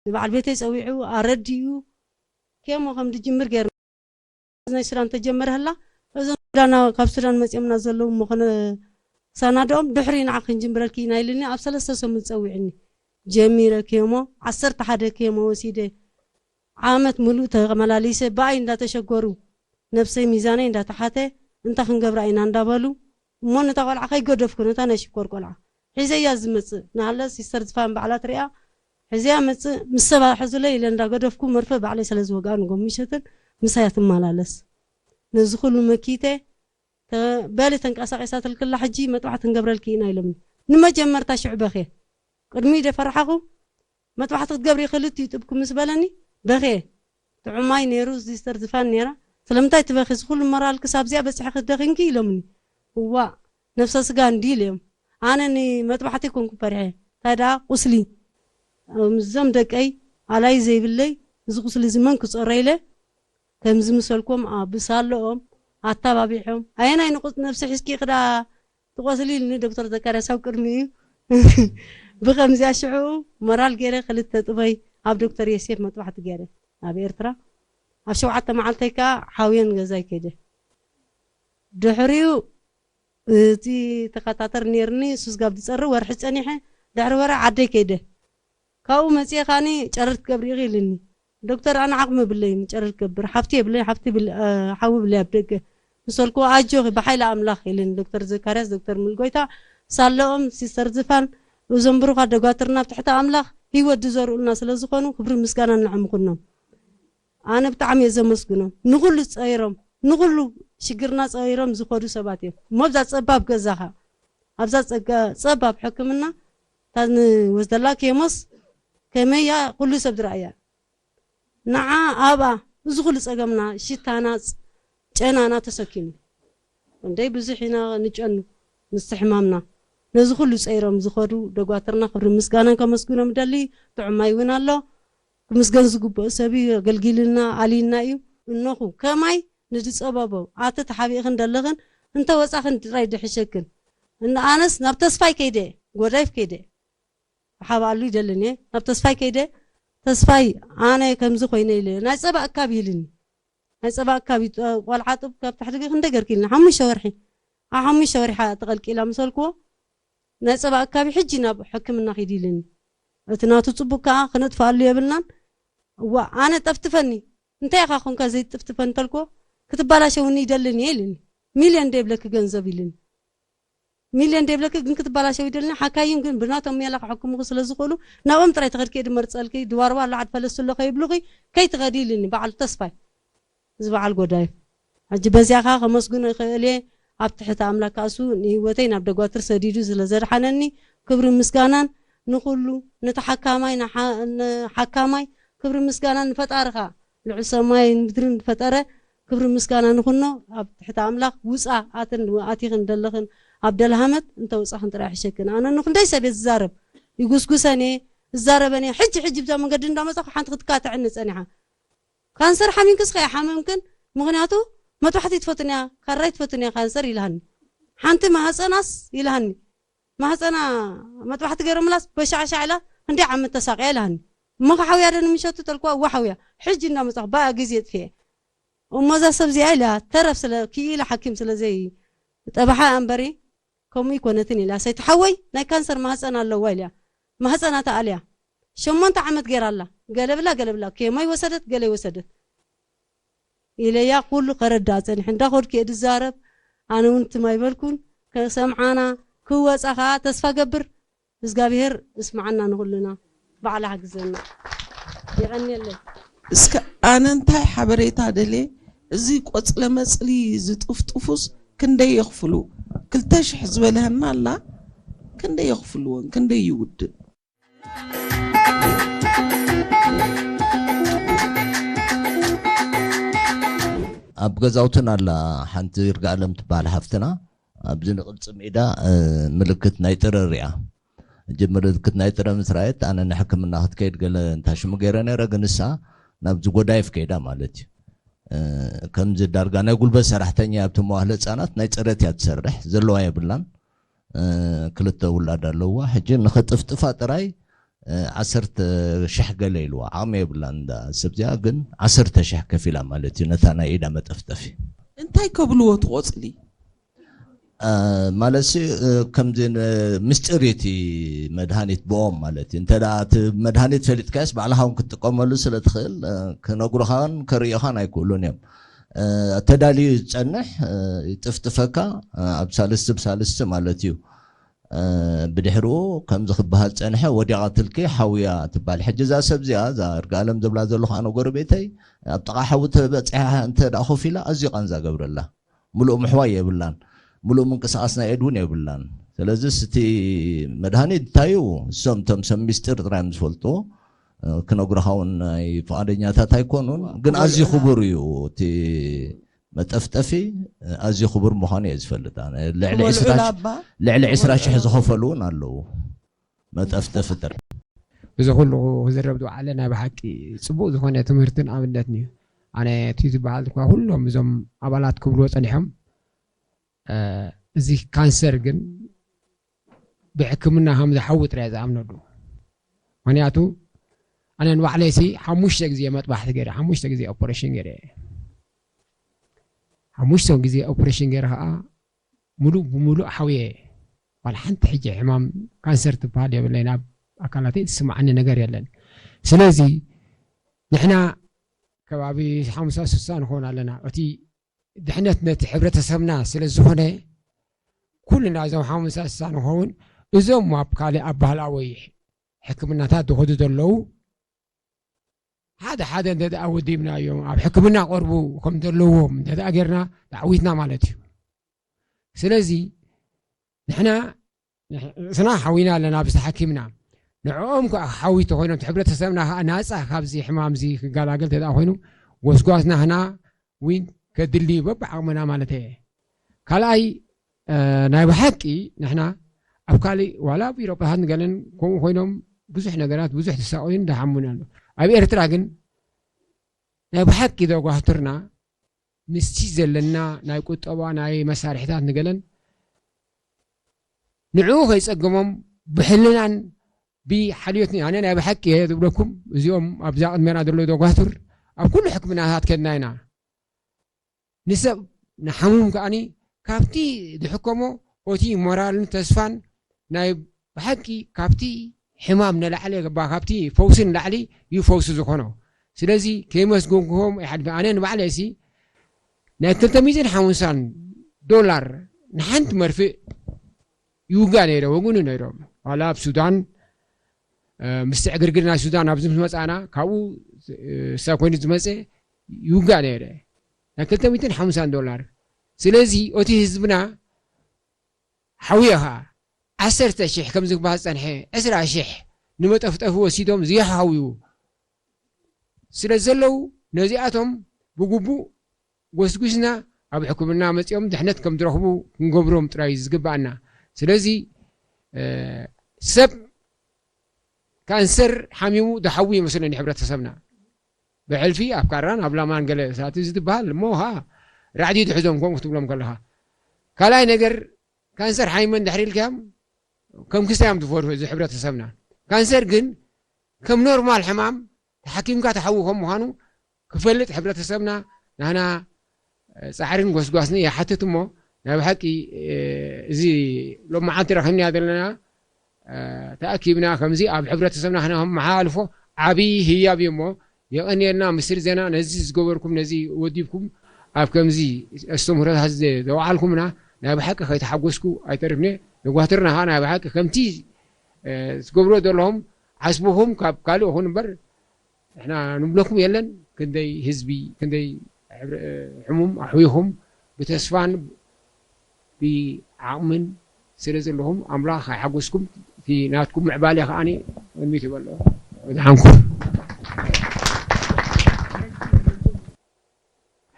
ንበዓል ቤተይ ፀዊዑ ኣረዲኡ ኬሞ ከም ድጅምር ገይርና ናይ ሱዳን ተጀመረ ህላ እዞም ሱዳና ካብ ሱዳን መፂኦምና ዘለዉ እሞ ክነሰናድኦም ድሕሪ ንዓ ክንጅምረልኪ ኢና ኢልኒ ኣብ ሰለስተ ሰሙን ፀዊዕኒ ጀሚረ ኬሞ ዓሰርተ ሓደ ኬሞ ወሲደ ዓመት ሙሉእ ተመላሊሰ ብኣይ እንዳተሸገሩ ነብሰይ ሚዛነይ እንዳተሓተ እንታይ ክንገብራ ኢና እንዳበሉ እሞ ነታ ቆልዓ ከይገደፍኩ ነታ ናይ ሽኮር ቆልዓ ሒዘያ ዝመፅእ ናሃለ ሲስተር ዝፋን ባዕላ ትሪኣ ሕዚያ መፅእ ምስ ሰባ ሕዙለይ ኢለ እንዳገደፍኩ መርፈ ባዕለይ ስለ ዝወግኣ ንጎ ምሸትን ምሳያ ትመላለስ ነዚ ኩሉ መኪተ በሊ ተንቀሳቂሳ ትልክላ ሕጂ መጥባሕቲ ክንገብረልኪ ኢና ኢሎምኒ ንመጀመርታ ሽዑ በኽየ ቅድሚኡ ደፈራሓኹ መጥባሕቲ ክትገብሪ ክልቲኡ ጥብኪ ምስ በለኒ በኽየ ጥዑማይ ነይሩ ሲስተር ዝፋን ነይራ ስለምንታይ ትበኺ እዚ ኩሉ ሞራል ክሳብ እዚኣ በፂሒ ክትደኺንኪ ኢሎምኒ እዋእ ነብሰ ስጋ እንዲ ኢለዮም ኣነ ንመጥባሕቲ ኮንኩ ፈሪሐ እንታይ ደኣ ቁስሊ ምስዞም ደቀይ ኣላይ ዘይብለይ እዚ ቁስሊ እዚ መን ክፀሮ ኢለ ከምዚ ምሰልኩም ብሳለኦም ኣተባቢሖም ኣየናይ ንቁፅ ነብሲ ሒዝኪ ክዳ ትቆስሊ ኢልኒ ዶክተር ዘካርያስ ኣብ ቅድሚኡ ብከምዚኣ ሽዑ ሞራል ገይረ ክልተ ጥበይ ኣብ ዶክተር የሴፍ መጥባሕቲ ገይረ ኣብ ኤርትራ ኣብ ሸውዓተ መዓልተይ ከዓ ሓውየን ገዛይ ከይደ ድሕሪኡ እቲ ተኸታተር ነይርኒ እሱስ ጋብ ዝፀሪ ወርሒ ፀኒሐ ድሕሪ ወረ ዓደይ ከይደ ካብኡ መፅኤ ከዓኒ ጨረር ትገብሪ ኢኺ ኢልኒ ዶክተር ኣነ ዓቕሚ ብለይ ጨረር ገብር ሓፍቲ የብለይ ሓፍቲ ሓዊ ብለይ ኣብ ደገ ምሰልኩ ኣጆኺ ብሓይሊ ኣምላኽ ኢልኒ ዶክተር ዘካርያስ ዶክተር ምልጎይታ ሳለኦም ሲስተር ዝፋን እዞም ብሩኻት ደጓትርና ኣብ ትሕቲ ኣምላኽ ህይወት ዝዘርኡልና ስለ ዝኾኑ ክብሪ ምስጋና ንዕምኹኖም ኣነ ብጣዕሚ እየ ዘመስግኖም ንኹሉ ፀይሮም ንኹሉ ሽግርና ፀይሮም ዝኸዱ ሰባት እዮም እሞ ኣብዛ ፀባብ ገዛኻ ኣብዛ ፀባብ ሕክምና እታ ንወስደላ ኬሞስ ከመያ ኩሉ ሰብ ዝረኣያ ንዓ ኣብኣ እዚ ኩሉ ፀገምና ሽታና ጨናና ተሰኪሙ እንደይ ብዙሕ ኢና ንጨኑ ምስቲ ሕማምና ነዚ ኩሉ ፀይሮም ዝኸዱ ደጓትርና ክብሪ ምስጋናን ከመስግኖም ደሊ ጥዑማይ እውን ኣሎ ክምስገን ዝግብኦ ሰብ እዩ ኣገልጊልና ኣልዩና እዩ እነኹ ከማይ ንዝፀበቦ ኣቲ ተሓቢእኽን ደለኽን እንተ ወፃኽን ጥራይ ድሕሸክን እንደ ኣነስ ናብ ተስፋይ ከይደ ጎዳይፍ ከይደ ሓብኣሉ ይደልን እየ ናብ ተስፋይ ከይደ ተስፋይ ኣነ ከምዚ ኮይነ ኢለ ናይ ፀባ እካብ ይልኒ ናይ ፀባ እካብ ቆልዓ ጡብ ካብ ታሕቲ ገ ክንደ ገርኪ ኢልና ሓሙሽተ ወርሒ ኣብ ሓሙሽተ ወርሒ ተቐልቂላ ምሰልክዎ ናይ ጸባ ኣካቢ ሕጂ ናብ ሕክምና ኪድ ኢልኒ። እቲ ናቱ ጽቡቅ ከኣ ክነጥፍኣሉ የብልናን። እዋ ኣነ ጠፍጥፈኒ፣ እንታይ ኢኻ ኮንካ ዘይትጥፍጥፈኒ ተልኮ፣ ክትባላሸውኒ ይደልን እየ ኢልኒ። ሚልዮን ደይብለኪ ገንዘብ ኢልኒ። ሚልዮን ደይብለኪ ግን ክትባላሸው ይደልኒ። ሓካይም ግን ብናቶም ሜላ ክሕክሙኺ ስለ ዝኽእሉ ናብኦም ጥራይ ተኸድኪ እየ ድመርጸልኪ። ድዋርዋ ኣሎ ዓድ ፈለሱ ኣሎ ከይብሉኺ ከይትኸዲ ኢልኒ በዓል ተስፋይ። እዚ በዓል ጎዳዩ። ሕጂ በዚኣ ከኣ ከመስግኖ ይኽእል እየ። ኣብ ትሕቲ ኣምላክ ከኣሱ ንህይወተይ ናብ ደጓትር ሰዲዱ ስለ ዘድሓነኒ ክብሪ ምስጋናን ንኹሉ፣ ነቲ ሓካማይ፣ ንሓ-፣ ንሓካማይ ክብሪ ምስጋናን ንፈጣሪ ከኣ ልዑል ሰማይ ምድርን ዝፈጠረ ክብሪ ምስጋና ንኹኖ። ኣብ ትሕቲ ኣምላክ ውፃ ኣትን ኣቲኽን ደለኽን ኣብ ደልሃመት እንተ ውፃኽን ጥራይ ሕሸክን። ኣነ ንክንደይ ሰብ እየ ዝዛረብ፣ ይጉስጉሰን እየ፣ ዝዛረበን እየ። ሕጂ ሕጂ ብዛ መንገዲ እንዳመፃኹ ሓንቲ ክትካትዕኒ ፀኒሓ። ካንሰር ሓሚምክስ ከይሓመምክን፣ ምኽንያቱ መጥባሕቲ ትፈትን እያ፣ ካራይ ትፈትን እያ ካንሰር ኢልሃኒ። ሓንቲ ማህፀናስ ኢልሃኒ። ማህፀና መጥባሕቲ ገይሮምላስ በሻዕሻዕ ኢላ፣ ክንደይ ዓመት ተሳቕያ ኢልሃኒ። እሞ ከሓውያ ዶ ንምሸቱ ተልኳ፣ እዋ ሓውያ። ሕጂ እንዳመፃኹ ብኣ ግዜ የጥፍኤ። እሞ እዛ ሰብ እዚኣ ኢላ፣ ተረፍ ስለ፣ ክኢላ ሓኪም ስለ ዘይ ጠባሓ እምበሪ፣ ከምኡ ይኮነትን ኢላ። ሰይቲ ሓወይ ናይ ካንሰር ማህፀን ኣለዋ ኢልያ። ማህፀና ተኣልያ። ሸሞንተ ዓመት ገይራ ኣላ። ገለ ብላ፣ ገለ ብላ። ኬሞ ይወሰደት፣ ገለ ይወሰደት። ኢለያ ኩሉ ከረዳእ ጸኒሐ። እንዳኸድኩ እየ ድዛረብ። ኣነ እውን ትም ኣይበልኩን። ከሰምዓና፣ ክወጻ ከኣ ተስፋ ገብር። እግዚኣብሔር እስምዓና ንኹልና። ባዕላ ሓግዘና። የቐንየለይ። እስከ ኣነ እንታይ ሓበሬታ ደልየ፣ እዚ ቆጽለ መጽሊ ዝጥፍጥፉስ ክንደይ የኽፍሉ? ክልተ ሽሕ ዝበልሀና ኣላ፣ ክንደይ የኽፍልዎን? ክንደይ ይውድእ? ኣብ ገዛውትን ኣላ ሓንቲ ይርጋኣለም ትበሃል ሓፍትና፣ ኣብዚ ንቕልጽም ኢዳ፣ እ፣ ምልክት ናይ ጥረ ሪኣ። ሕጂ ምልክት ናይ ጥረ ምስ ረኣየት፣ ኣነ ንሕክምና ክትከይድ ገለ እንታ ሽሙ ገይረ ነይረ፣ ግን ንሳ ናብዚ ጎዳይፍ ከይዳ ማለት እዩ። እ፣ ከምዚ ዳርጋ ናይ ጉልበት ሰራሕተኛ ኣብቲ መዋህለ ህጻናት ናይ ጽሬት እያ ትሰርሕ፣ ዘለዋ የብላን። እ፣ ክልተ ውላድ ኣለዋ። ሕጂ ንኸጥፍጥፋ ጥራይ፣ እ፣ ዓሰርተ ሽሕ ገለ ኢልዋ። ዓቕሚ የብላን እንዳ ሰብ እዚኣ፣ ግን ዓሰርተ ሽሕ ከፊላ ማለት እዩ ነታ ናይ ኢዳ መጠፍጠፊ። እንታይ ከብልዎ እቲ ቆጽሊ? እ፣ ማለትሲ፣ እ፣ ከምዚ ን-፣ ምስጢር እዩ እቲ መድሃኒት ብኦም ማለት እዩ። እንተ ደኣ እቲ መድሃኒት ፈሊጥካዮስ ባዕልኻ እውን ክትጥቀመሉ ስለ ትኽእል፣ እ፣ ክነግሩኻን ከርእዩኻን ኣይክእሉን እዮም። እ፣ ተዳልዩ ዝጸንሕ፣ እ፣ ይጥፍጥፈካ፣ እ፣ ኣብ ሳልስቲ ብሳልስቲ ማለት እዩ። እ፣ ብድሕሪኡ ከምዚ ክበሃል ጸንሐ፣ ወዲቓትልኪ ሓውያ ትበሃል። ሕጂ እዛ ሰብ እዚኣ፣ እዛ እርጋለም ዝብላ ዘለኹ ኣነ ጎረቤተይ፣ ኣብ ጥቓ ሓዊ ተበጺሓ እንተ ደኣ ኮፍ ኢላ፣ ኣዝዩ ቃንዛ ገብረላ። ምሉእ ምሕዋይ የብላን። ምሉእ ምንቅስቓስ ናይ ኢድ እውን የብላን። ስለዚስ እቲ መድሃኒት እንታይ እዩ? እሶም እቶም ሰብ ሚስጢር ጥራይ እዮም ዝፈልጥዎ። እ፣ ክነግሩኻ እውን ናይ ፍቓደኛታት ኣይኮኑን። ግን ኣዝዩ ክቡር እዩ እቲ መጠፍጠፊ፣ ኣዝዩ ክቡር ምዃኑ እየ ዝፈልጥ። ኣነ ልዕሊ ክበልዑ ዕስራ ላባ? ልዕሊ ዕስራ ሽሕ ዝኸፈሉ እውን ኣለዉ። መጠፍጠፊ ጥራይ። እዚ ኩሉ ክዝረብ ዝወዓለ ናይ ብሓቂ ጽቡቕ ዝኾነ ትምህርትን ኣብነትን እዩ። ኣነ እቲ ዝበሃል እኳ ኩሎም እዞም ኣባላት ክብልዎ ጸኒሖም፣ እ፣ እዚ ካንሰር ግን ብሕክምና ከም ዝሓዊ ጥራይ ዝኣምነሉ። ምኽንያቱ ኣነ ንባዕለይሲ ሓሙሽተ ግዜ መጥባሕቲ ገይረ፣ ሓሙሽተ ግዜ ኦፐሬሽን ገይረ። ሓሙሽተ ግዜ ኦፐሬሽን ገይረ ከዓ ሙሉእ ብሙሉእ ሓውየ። ዋላ ሓንቲ ሕጂ ሕማም ካንሰር ትበሃል የብለይን፣ ኣብ ኣካላተይ ዝስምዓኒ ነገር የለን። ስለዚ ንሕና ከባቢ ሓምሳ ስሳ ንኸውን ኣለና። እቲ ድሕነት ነቲ ሕብረተሰብና ስለ ዝኾነ፣ ኩልና እዞም ሓምሳ ስሳ ንኸውን፣ እዞም ኣብ ካልእ ኣብ ባህላዊ ሕክምናታት ዝኸዱ ዘለዉ፣ ሓደ ሓደ እንተ ደኣ ወዲብናዮም፣ ኣብ ሕክምና ቀርቡ ከም ዘለዎም እንተ ደኣ ጌርና፣ ተዓዊትና ማለት እዩ። ስለዚ ንሕና ንሕ-፣ ርእስና ሓዊና ኣለና፣ ብዝተሓኪምና። ንዕኦም ከኣ ሓዊ ተኾይኖም፣ እቲ ሕብረተሰብና ከኣ ናጻ ካብዚ ሕማም እዚ ክገላገል እንተ ደኣ ኮይኑ፣ ጎስጓስና ህና ዊን ከድሊ በብዓቕምና ማለት እየ። ካልኣይ፣ እ፣ ናይ ብሓቂ ንሕና ኣብ ካልእ፣ ዋላ ኣብ ኢሮጳታት ንገለን ከምኡ ኮይኖም ብዙሕ ነገራት፣ ብዙሕ ዝሳቐዩን ዝሓሙን ኣሎ። ኣብ ኤርትራ ግን ናይ ብሓቂ ዘጓህቱርና ምስቲ ዘለና ናይ ቁጠባ ናይ መሳርሒታት ንገለን ንዕኡ ከይጸገሞም ብሕልናን ብሓልዮትን፣ ኣነ ናይ ብሓቂ እየ ዝብለኩም፣ እዚኦም ኣብዛ ቅድሜና ዘለዉ ዘጓህቱር ኣብ ኩሉ ሕክምናታት ከድና ኢና። ንሰብ ንሓሙም ከኣኒ ካብቲ ዝሕከሞ ኦቲ ሞራልን ተስፋን ናይ ብሓቂ ካብቲ ሕማም ንላዕሊ፣ ባ-፣ ካብቲ ፈውሲ ንላዕሊ እዩ ፈውሲ ዝኾኖ። ስለዚ ከይመስገንኩዎም ኣይሓድግን። ኣነ ንባዕለይሲ ናይ ክልተ ሚእትን ሓምሳን ዶላር ንሓንቲ መርፍእ ይውጋእ ነይረ፣ ወግኑ ነይሮም። ዋላ ኣብ ሱዳን፣ እ፣ ምስቲ ዕግርግር ናይ ሱዳን ኣብዚ ምስ መጻና፣ ካብኡ፣ እ፣ ሳብ ኮይኑ ዝመጸ ይውጋእ ነይረ። ናይ ክልተ ሚእትን ሓምሳን ዶላር። ስለዚ እቲ ህዝብና ሓውየ ኸኣ ዓሰርተ ሽሕ ከም ዝግባእ ዝጸንሐ ዕስራ ሽሕ ንመጠፍጠፊ ወሲዶም ዝየሓውዩ ስለ ዘለዉ፣ ነዚኣቶም ብግቡእ ጎስጒስና ኣብ ሕክምና መጺኦም ድሕነት ከም ዝረኽቡ ክንገብሮም ጥራይ እዩ ዝግብኣና። ስለዚ፣ እ፣ ሰብ ካንሰር ሓሚሙ ዝሓዊ ይመስለኒ ሕብረተሰብና። ብሕልፊ ኣብ ካራን ኣብ ላማን ገለ ሳቲ ዝትበሃል እሞ ኸኣ ራዕዲ ትሕዞም ከምኡ ክትብሎም ከለኻ። ካልኣይ ነገር፣ ካንሰር ሓሚመን ድሕሪ ኢልካዮም ከም ክስታይ እዮም ዝፈርሁ እዚ ሕብረተሰብና። ካንሰር ግን ከም ኖርማል ሕማም ተሓኪምካ ትሓዊ ከም ምዃኑ ክፈልጥ ሕብረተሰብና ናህና፣ እ፣ ጻዕርን ጎስጓስን ይሓትት እሞ፣ ናይ ብሓቂ፣ እ፣ እዚ ሎማዓንቲ ረኺብናዮ ዘለና፣ እ፣ ተኣኪብና ከምዚ ኣብ ሕብረተሰብና ክነመሓላልፎ ዓቢ ህያብ እዩ እሞ፣ የቐንየልና ምስር ዜና ነዚ ዝገበርኩም፣ ነዚ ወዲብኩም ኣብ ከምዚ ኣስተምህሮታት ዘ-፣ ዘውዓልኩምና ናይ ብሓቂ ከይተሓጎስኩ ኣይተርፍን እየ። ነጓትርና ኸኣ ናይ ብሓቂ ከምቲ፣ እ፣ ትገብርዎ ዘለኹም ዓስብኹም ካብ ካልእ ይኹን እምበር ንሕና ንብለኩም የለን። ክንደይ ህዝቢ፣ ክንደይ ሕብረ-፣ ሕሙም ኣሕዊኹም ብተስፋን ብዓቕምን ስለ ዘለኹም ኣምላኽ ኣይሓጎስኩም። እቲ ናትኩም ምዕባለ ከኣ ቅድሚት ይበሎ። ወድሓንኩም።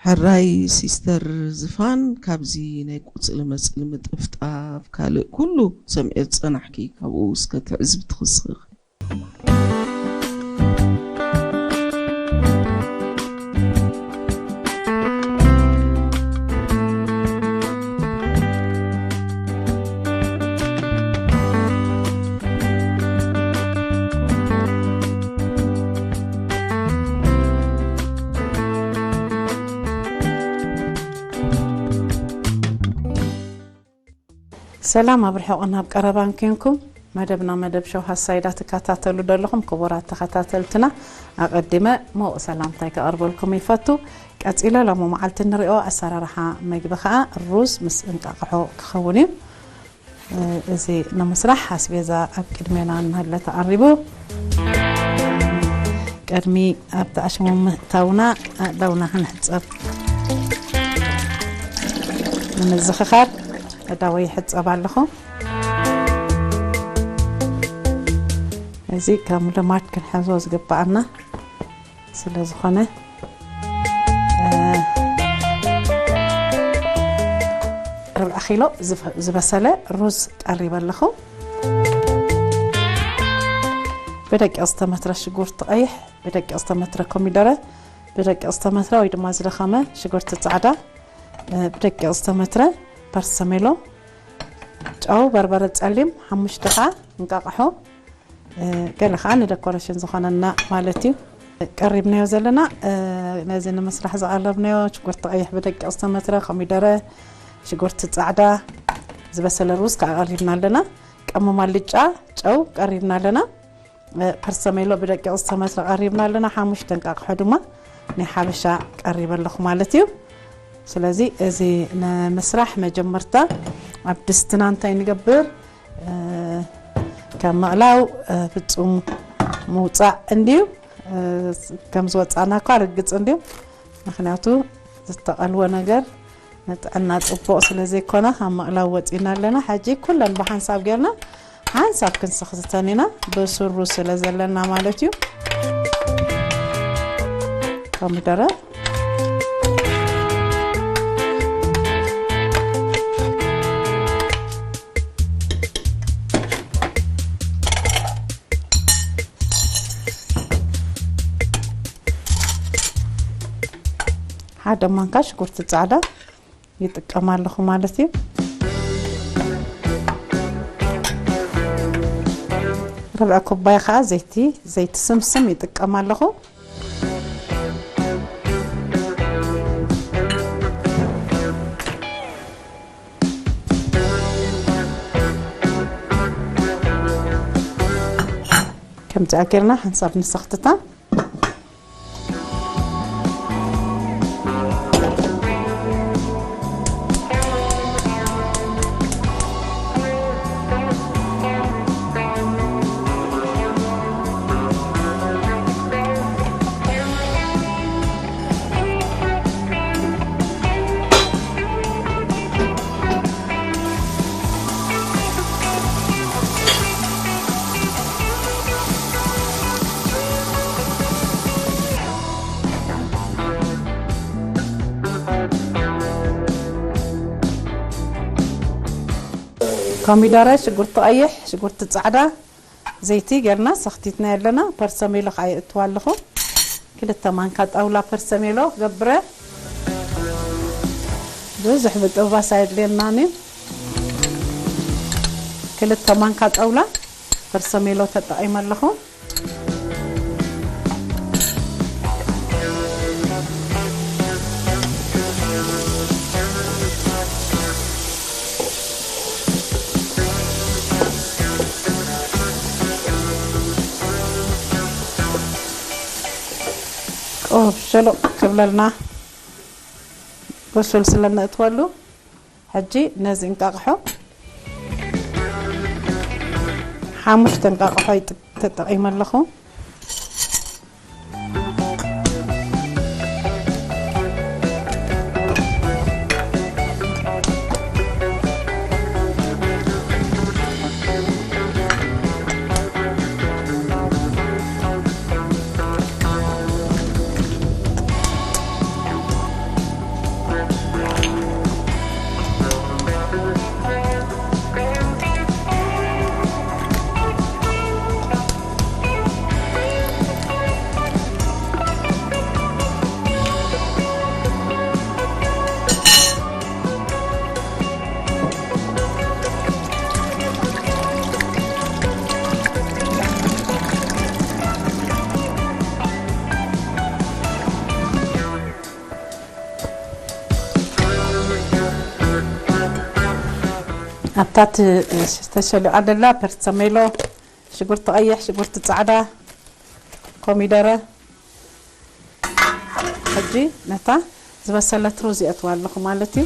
ሕራይ ሲስተር ዝፋን፣ ካብዚ ናይ ቁጽሊ መጽሊ ምጥፍጣፍ ካልእ ኩሉ ሰሚዐ ዝጸናሕኪ፣ ካብኡ እስከ ትዕዝብቲ ክስኺ። ሰላም ኣብ ርሑቕን ኣብ ቀረባን ኬንኩም መደብና መደብ ሸው ሃሳይዳ ትከታተሉ ዘለኹም ክቡራት ተኸታተልትና፣ ኣቐዲመ ምዉቕ ሰላምታይ ከቐርበልኩም ይፈቱ። ቀጺለ ሎሚ መዓልቲ እንሪኦ ኣሰራርሓ መግቢ ኸኣ ሩዝ ምስ እንቃቕሖ ክኸውን እዩ። እ፣ እዚ ንምስራሕ ኣስቤዛ ኣብ ቅድሜና እናሃለ ተቐሪቡ። ቅድሚ ኣብቲ ኣሽሙ ምእታውና ኣእዳውና ክንሕጸብ ንምዝኽኻር እዳወይ ይሕጸብ ኣለኹ። እዚ ከም ልማድ ክንሕዞ ዝግብኣና ስለ ዝኾነ፣ እ፣ ርብዒ ኪሎ ዝፈ-፣ ዝበሰለ ሩዝ ቀሪበ ኣለኹ። ብደቂቕ ዝተመትረ ሽጉርቲ ቀይሕ፣ ብደቂቕ ዝተመትረ ኮሚደረ፣ ብደቂቕ ዝተመትረ ወይ ድማ ዝደኸመ ሽጉርቲ ጻዕዳ፣ እ፣ ብደቂቕ ዝተመትረ ፐርሰሜሎ፣ ጨው፣ በርበረ ጸሊም፣ ሓሙሽተ ኸኣ እንቃቕሖ፣ እ፣ ገለ ኸኣ ንደኮሬሽን ዝኾነና ማለት እዩ። ቀሪብናዮ ዘለና፣ እ፣ ነዚ ንምስራሕ ዝቐረብናዮ ሽጉርቲ ቀይሕ ብደቂቕ ዝተመትረ፣ ኮሚደረ፣ ሽጉርቲ ጻዕዳ፣ ዝበሰለ ሩዝ ከኣ ቀሪብና ኣለና። ቀመም ኣልጫ፣ ጨው ቀሪብና ኣለና። እ፣ ፐርሰሜሎ ብደቂቕ ዝተመትረ ቀሪብና ኣለና። ሓሙሽተ እንቃቕሖ ድማ ናይ ሓበሻ ቀሪበ ኣለኹ ማለት እዩ። ስለዚ እዚ ንምስራሕ መጀመርታ ኣብ ድስትና እንታይ ንገብር? እ፣ ካብ ምቕላው፣ እ፣ ፍጹም ምውጻእ እንድዩ። እ፣ ከም ዝወጻእና እኳ ርግጽ እንድዩ። ምኽንያቱ ዝተቐልወ ነገር ንጥዕና ጽቡቕ ስለ ዘይኮነ ካብ ምቕላው ወጺና ኣለና። ሕጂ ኩለን ብሓንሳብ ጌርና ሓንሳብ ክንስኽስተን ኢና፣ ብስሩ ስለ ዘለና ማለት እዩ። ኮሚደረ፣ ሓደ ማንካ ሽጉርቲ ጻዕዳ ይጥቀም ኣለኹ ማለት እዩ። ርብዒ ኩባያ ከዓ ዘይቲ፣ ዘይቲ ስምስም ይጥቀም ኣለኹ። ከምዚኣ ጌርና ሓንሳብ ንሰኽትታ። ኮሚደረ፣ ሽጉርቲ ቀይሕ፣ ሽጉርቲ ጻዕዳ፣ ዘይቲ ጌርና ሰኽቲትና ኣለና። ፐርሰሜሎ ከኣ የእትዋ ኣለኹ። ክልተ ማንካ ጣውላ ፐርሰሜሎ ገብረ። ብዙሕ ምጥባስ ኣየድልየናን እዩ። ክልተ ማንካ ጣውላ ፐርሰሜሎ ተጠቒመ ኣለኹ። ቁሩብ ሸሎቕ ክብለልና ብሱል ስለ ነእትወሉ፣ ሕጂ ነዚ እንቃቕሖ ሓሙሽተ እንቃቕሖ ይጥ-፣ ተጠቒመ ኣለኹ። ኣብታ ት-፣ ተሸሊቓ ዘላ ፐርሰሜሎ፣ ሽጉርቲ ቀይሕ፣ ሽጉርቲ ጻዕዳ፣ ኮሚደረ። ሕጂ ነታ ዝበሰለት ሩዝ የእትዋ ኣለኹ ማለት እዩ።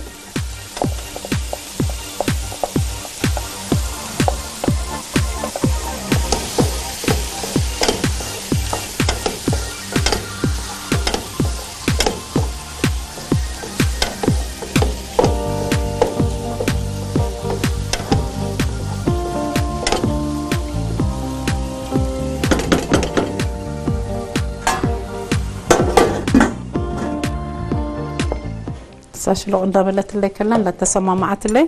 ሳሽሎቕ እንዳበለትለይ ከላ እንዳተሰማማዓትለይ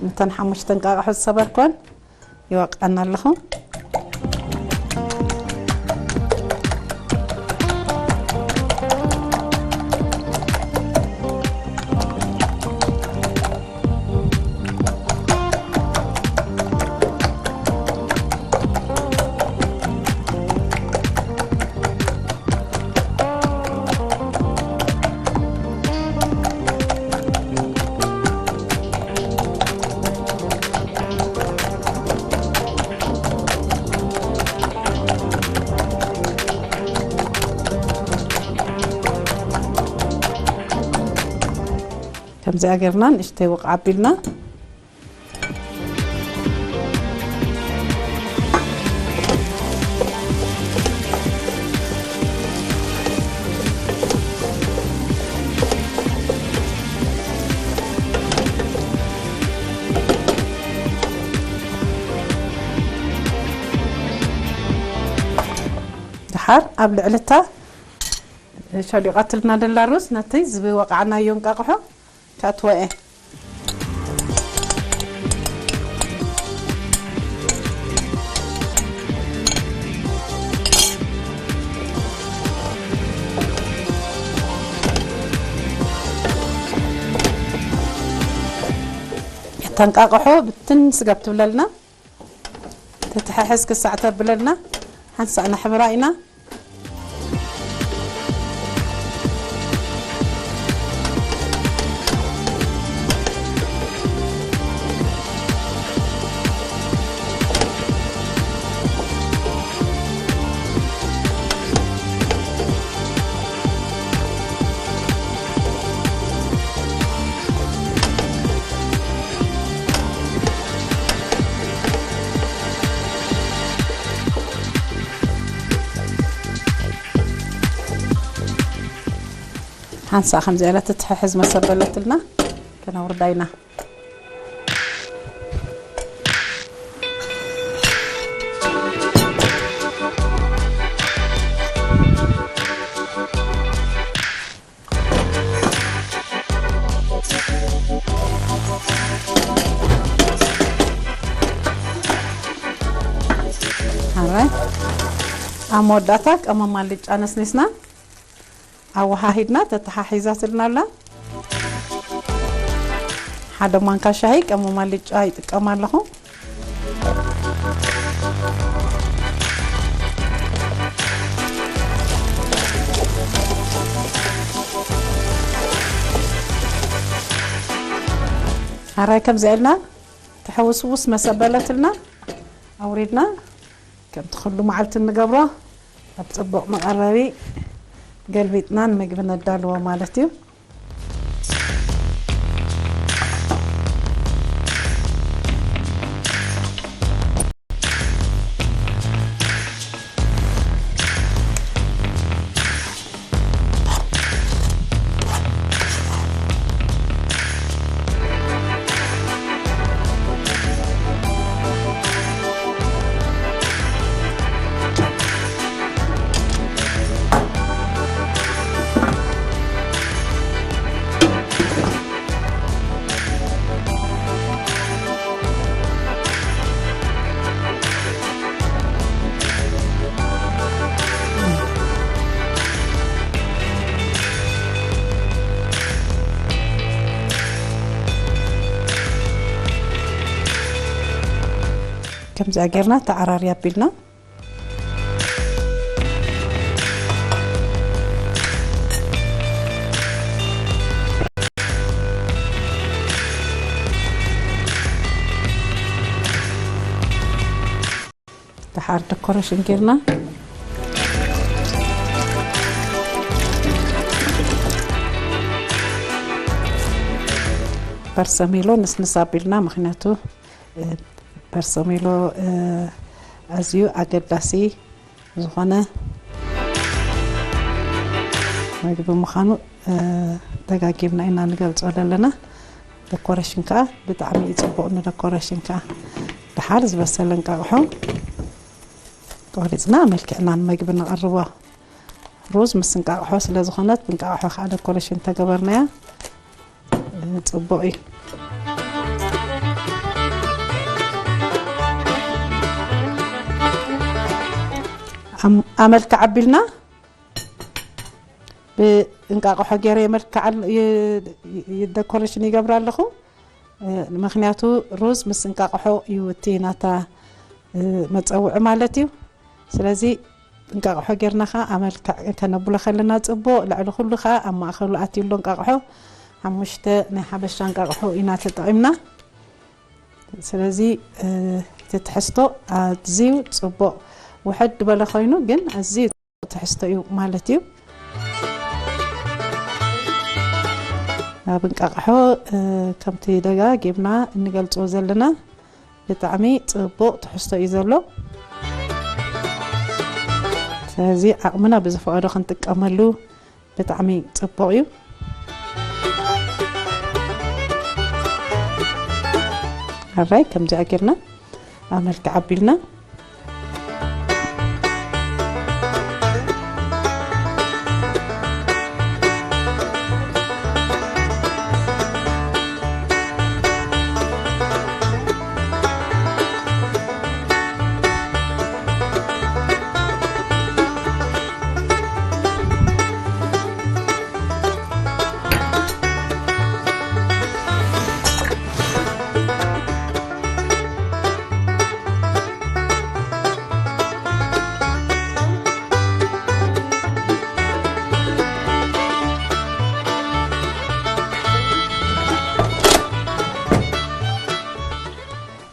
እተን ሓሙሽተ እንቃቕሖ ዝሰበርኮን ይወቅዐና ኣለኹ። ከምዚኣ ጌርና ንእሽተይ ወቕዓ ኣቢልና ደሓር ኣብ ልዕሊ እታ ሸሊቓትልና ደላ ሩዝ ነቲ ዝወቕዓናዮ እንቃቕሖ ከእትዎ እየ። እታ እንቃቕሖ ብትን ስጋብ ትብለልና፣ ተተሓሕዝ ክሳዕ ተብለልና ሓንሳእ ነሕብራ ኢና። ሓንሳ ከምዚ ኢላ ትትሕሕዝ መሰበለትልና ከነውርዳ ኢና። ኣራይ ኣብ መወዳእታ ቀመም ኣልጫ ነስኒስና ኣወሃሂድና ተተሓሒዛትልና ኣላ። ሓደ ማንካ ሻሂ ቀመም ኣልጫ ይጥቀም ኣለኹ። ኣራይ ከምዚ ኢልና ትሕውስውስ መሰበለትልና ኣውሪድና ከምቲ ኩሉ መዓልቲ እንገብሮ ኣብ ጽቡቕ መቐረቢ ገልቢጥና ንምግቢ ነዳልዎ ማለት እዩ። ከምዚኣ ጌርና ተዓራርያ ኣቢልና ደሓር ደኮሬሽን ጌርና በርሰሜሎ ንስንስ ኣቢልና፣ ምኽንያቱ፣ እ፣ በርሰሜሎ፣ እ፣ ኣዝዩ ኣገዳሲ ዝኾነ መግቢ ምዃኑ፣ እ፣ ደጋጊምና ኢና ንገልጾ ዘለና። ደኮሬሽን ከኣ ብጣዕሚ እዩ ጽቡቕ። ንደኮሬሽን ከኣ ደሓር ዝበሰለ እንቃቕሖ ቆሪጽና ኣመልኪዕና ንመግቢ ነቐርቦ። ሩዝ ምስ እንቃቕሖ ስለ ዝኾነት፣ ብእንቃቕሖ ከኣ ደኮሬሽን ተገበርናያ፣ እ፣ ጽቡቕ እዩ። ኣም-፣ ኣመልክዕ ኣቢልና ብእንቃቕሖ ገይረ የመልክዓ፣ ይ-፣ ይ-፣ ደኮሬሽን ይገብራ ኣለኹ። እ፣ ምኽንያቱ ሩዝ ምስ እንቃቕሖ እዩ እቲ ናታ፣ እ፣ መጸውዒ ማለት እዩ። ስለዚ እንቃቕሖ ጌርና ኸኣ ኣመልክዕ ከነብሎ ከለና ጽቡቕ፣ ልዕሊ ኩሉ ኸኣ ኣብ ማእከሉ ኣትዩ ኣሎ እንቃቕሖ። ሓሙሽተ ናይ ሓበሻ እንቃቕሖ ኢና ተጠቒምና። ስለዚ፣ እ፣ እቲ ትሕዝቶ ኣዝዩ ጽቡቕ፣ ውሕድ ዝበለ ኮይኑ ግን ኣዝዩ ትሕዝቶ እዩ ማለት እዩ። ኣብ እንቃቕሖ፣ እ፣ ከምቲ ደጋጊምና እንገልጾ ዘለና ብጣዕሚ ጽቡቕ ትሕዝቶ እዩ ዘሎ። ስለዚ ዓቕምና ብዝፈቐዶ ክንጥቀመሉ ብጣዕሚ ጽቡቕ እዩ። ኣራይ ከምዚኣ ጌርና ኣብ መልክዕ ኣቢልና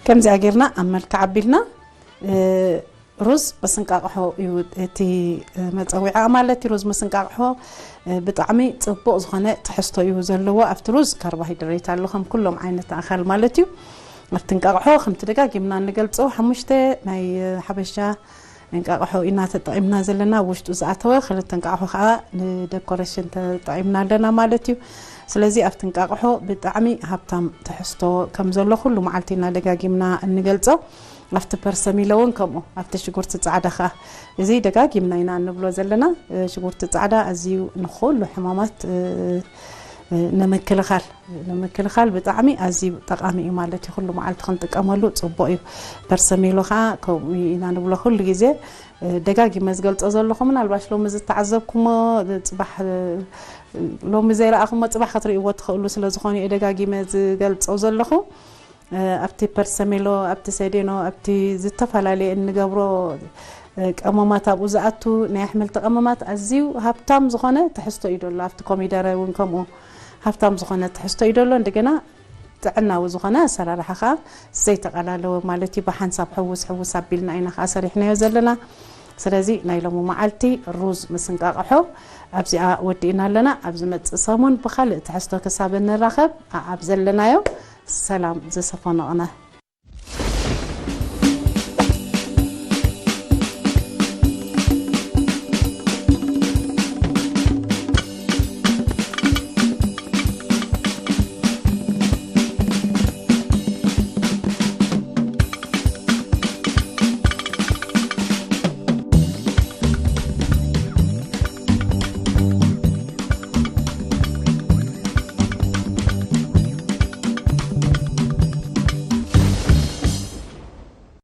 ከምዚኣ ጌርና ኣብ መልክዕ ኣቢልና፣ እ፣ ሩዝ ምስ እንቃቕሖ እዩ እቲ፣ እ፣ መጸዊዓ ማለት እዩ። ሩዝ ምስ እንቃቕሖ፣ እ፣ ብጣዕሚ ጽቡቕ ዝኾነ ትሕዝቶ እዩ ዘለዎ። ኣብቲ ሩዝ ካርቦሃይድሬት ኣሎ፣ ከም ኩሎም ዓይነት ኣእኻል ማለት እዩ። ኣብቲ እንቃቕሖ ከምቲ ደጋጊምና እንገልጾ ሓሙሽተ ናይ፣ እ፣ ሓበሻ እንቃቕሖ ኢና ተጠቒምና ዘለና። ውሽጡ ዝኣተወ ክልተ እንቃቕሖ ከዓ ንደኮሬሽን ተጠቒምና ኣለና ማለት እዩ። ስለዚ ኣብቲ እንቃቕሖ ብጣዕሚ ሃብታም ትሕዝቶ ከም ዘሎ ኩሉ መዓልቲ ኢና ደጋጊምና እንገልጾ። ኣብቲ ፐርሰሚሎ እውን ከምኡ፣ ኣብቲ ሽጉርቲ ጻዕዳ ከዓ እዚ ደጋጊምና ኢና እንብሎ ዘለና። ሽጉርቲ ጻዕዳ ኣዝዩ ንኹሉ ሕማማት ንምክልኻል ንምክልኻል ብጣዕሚ ኣዝዩ ጠቓሚ እዩ ማለት እዩ። ኩሉ መዓልቲ ክንጥቀመሉ ጽቡቕ እዩ። ፐርሰሚሎ ከዓ ከምኡ ኢና ንብሎ ኩሉ ግዜ። ደጋጊመ ዝገልጾ ዘለኹ፣ ምናልባሽ ሎሚ ዝተዓዘብኩሞ ጽባሕ ሎሚ ዘይረኣኹሞ ጽባሕ ክትርእይዎ ትኽእሉ ስለ ዝኾኑ እየ ደጋጊመ ዝገልጾ ዘለኹ። ኣብቲ ፐርሰሜሎ፣ ኣብቲ ሰዴኖ፣ ኣብቲ ዝተፈላለየ እንገብሮ ቀመማት፣ ኣብኡ ዝኣቱ ናይ ኣሕምልቲ ቀመማት ኣዝዩ ሃብታም ዝኾነ ትሕዝቶ እዩ ደሎ። ኣብቲ ኮሚደረ እውን ከምኡ ሃብታም ዝኾነ ትሕዝቶ እዩ ደሎ። እንደገና ጥዕናዊ ዝኾነ ኣሰራርሓ ከዓ ዘይተቐላለወ ማለት እዩ። ብሓንሳብ ሕውስ ሕውስ ኣቢልና ኢና ከዓ ሰሪሕናዮ ዘለና። ስለዚ ናይ ሎሚ መዓልቲ ሩዝ ምስ እንቃቕሖ ኣብዚኣ ወዲእና ኣለና። ኣብ ዝመጽእ ሰሙን ብኻልእ ትሕዝቶ ክሳብ እንራኸብ፣ ኣኣብ ዘለናዮ ሰላም ዝሰፈኖ ቅነ።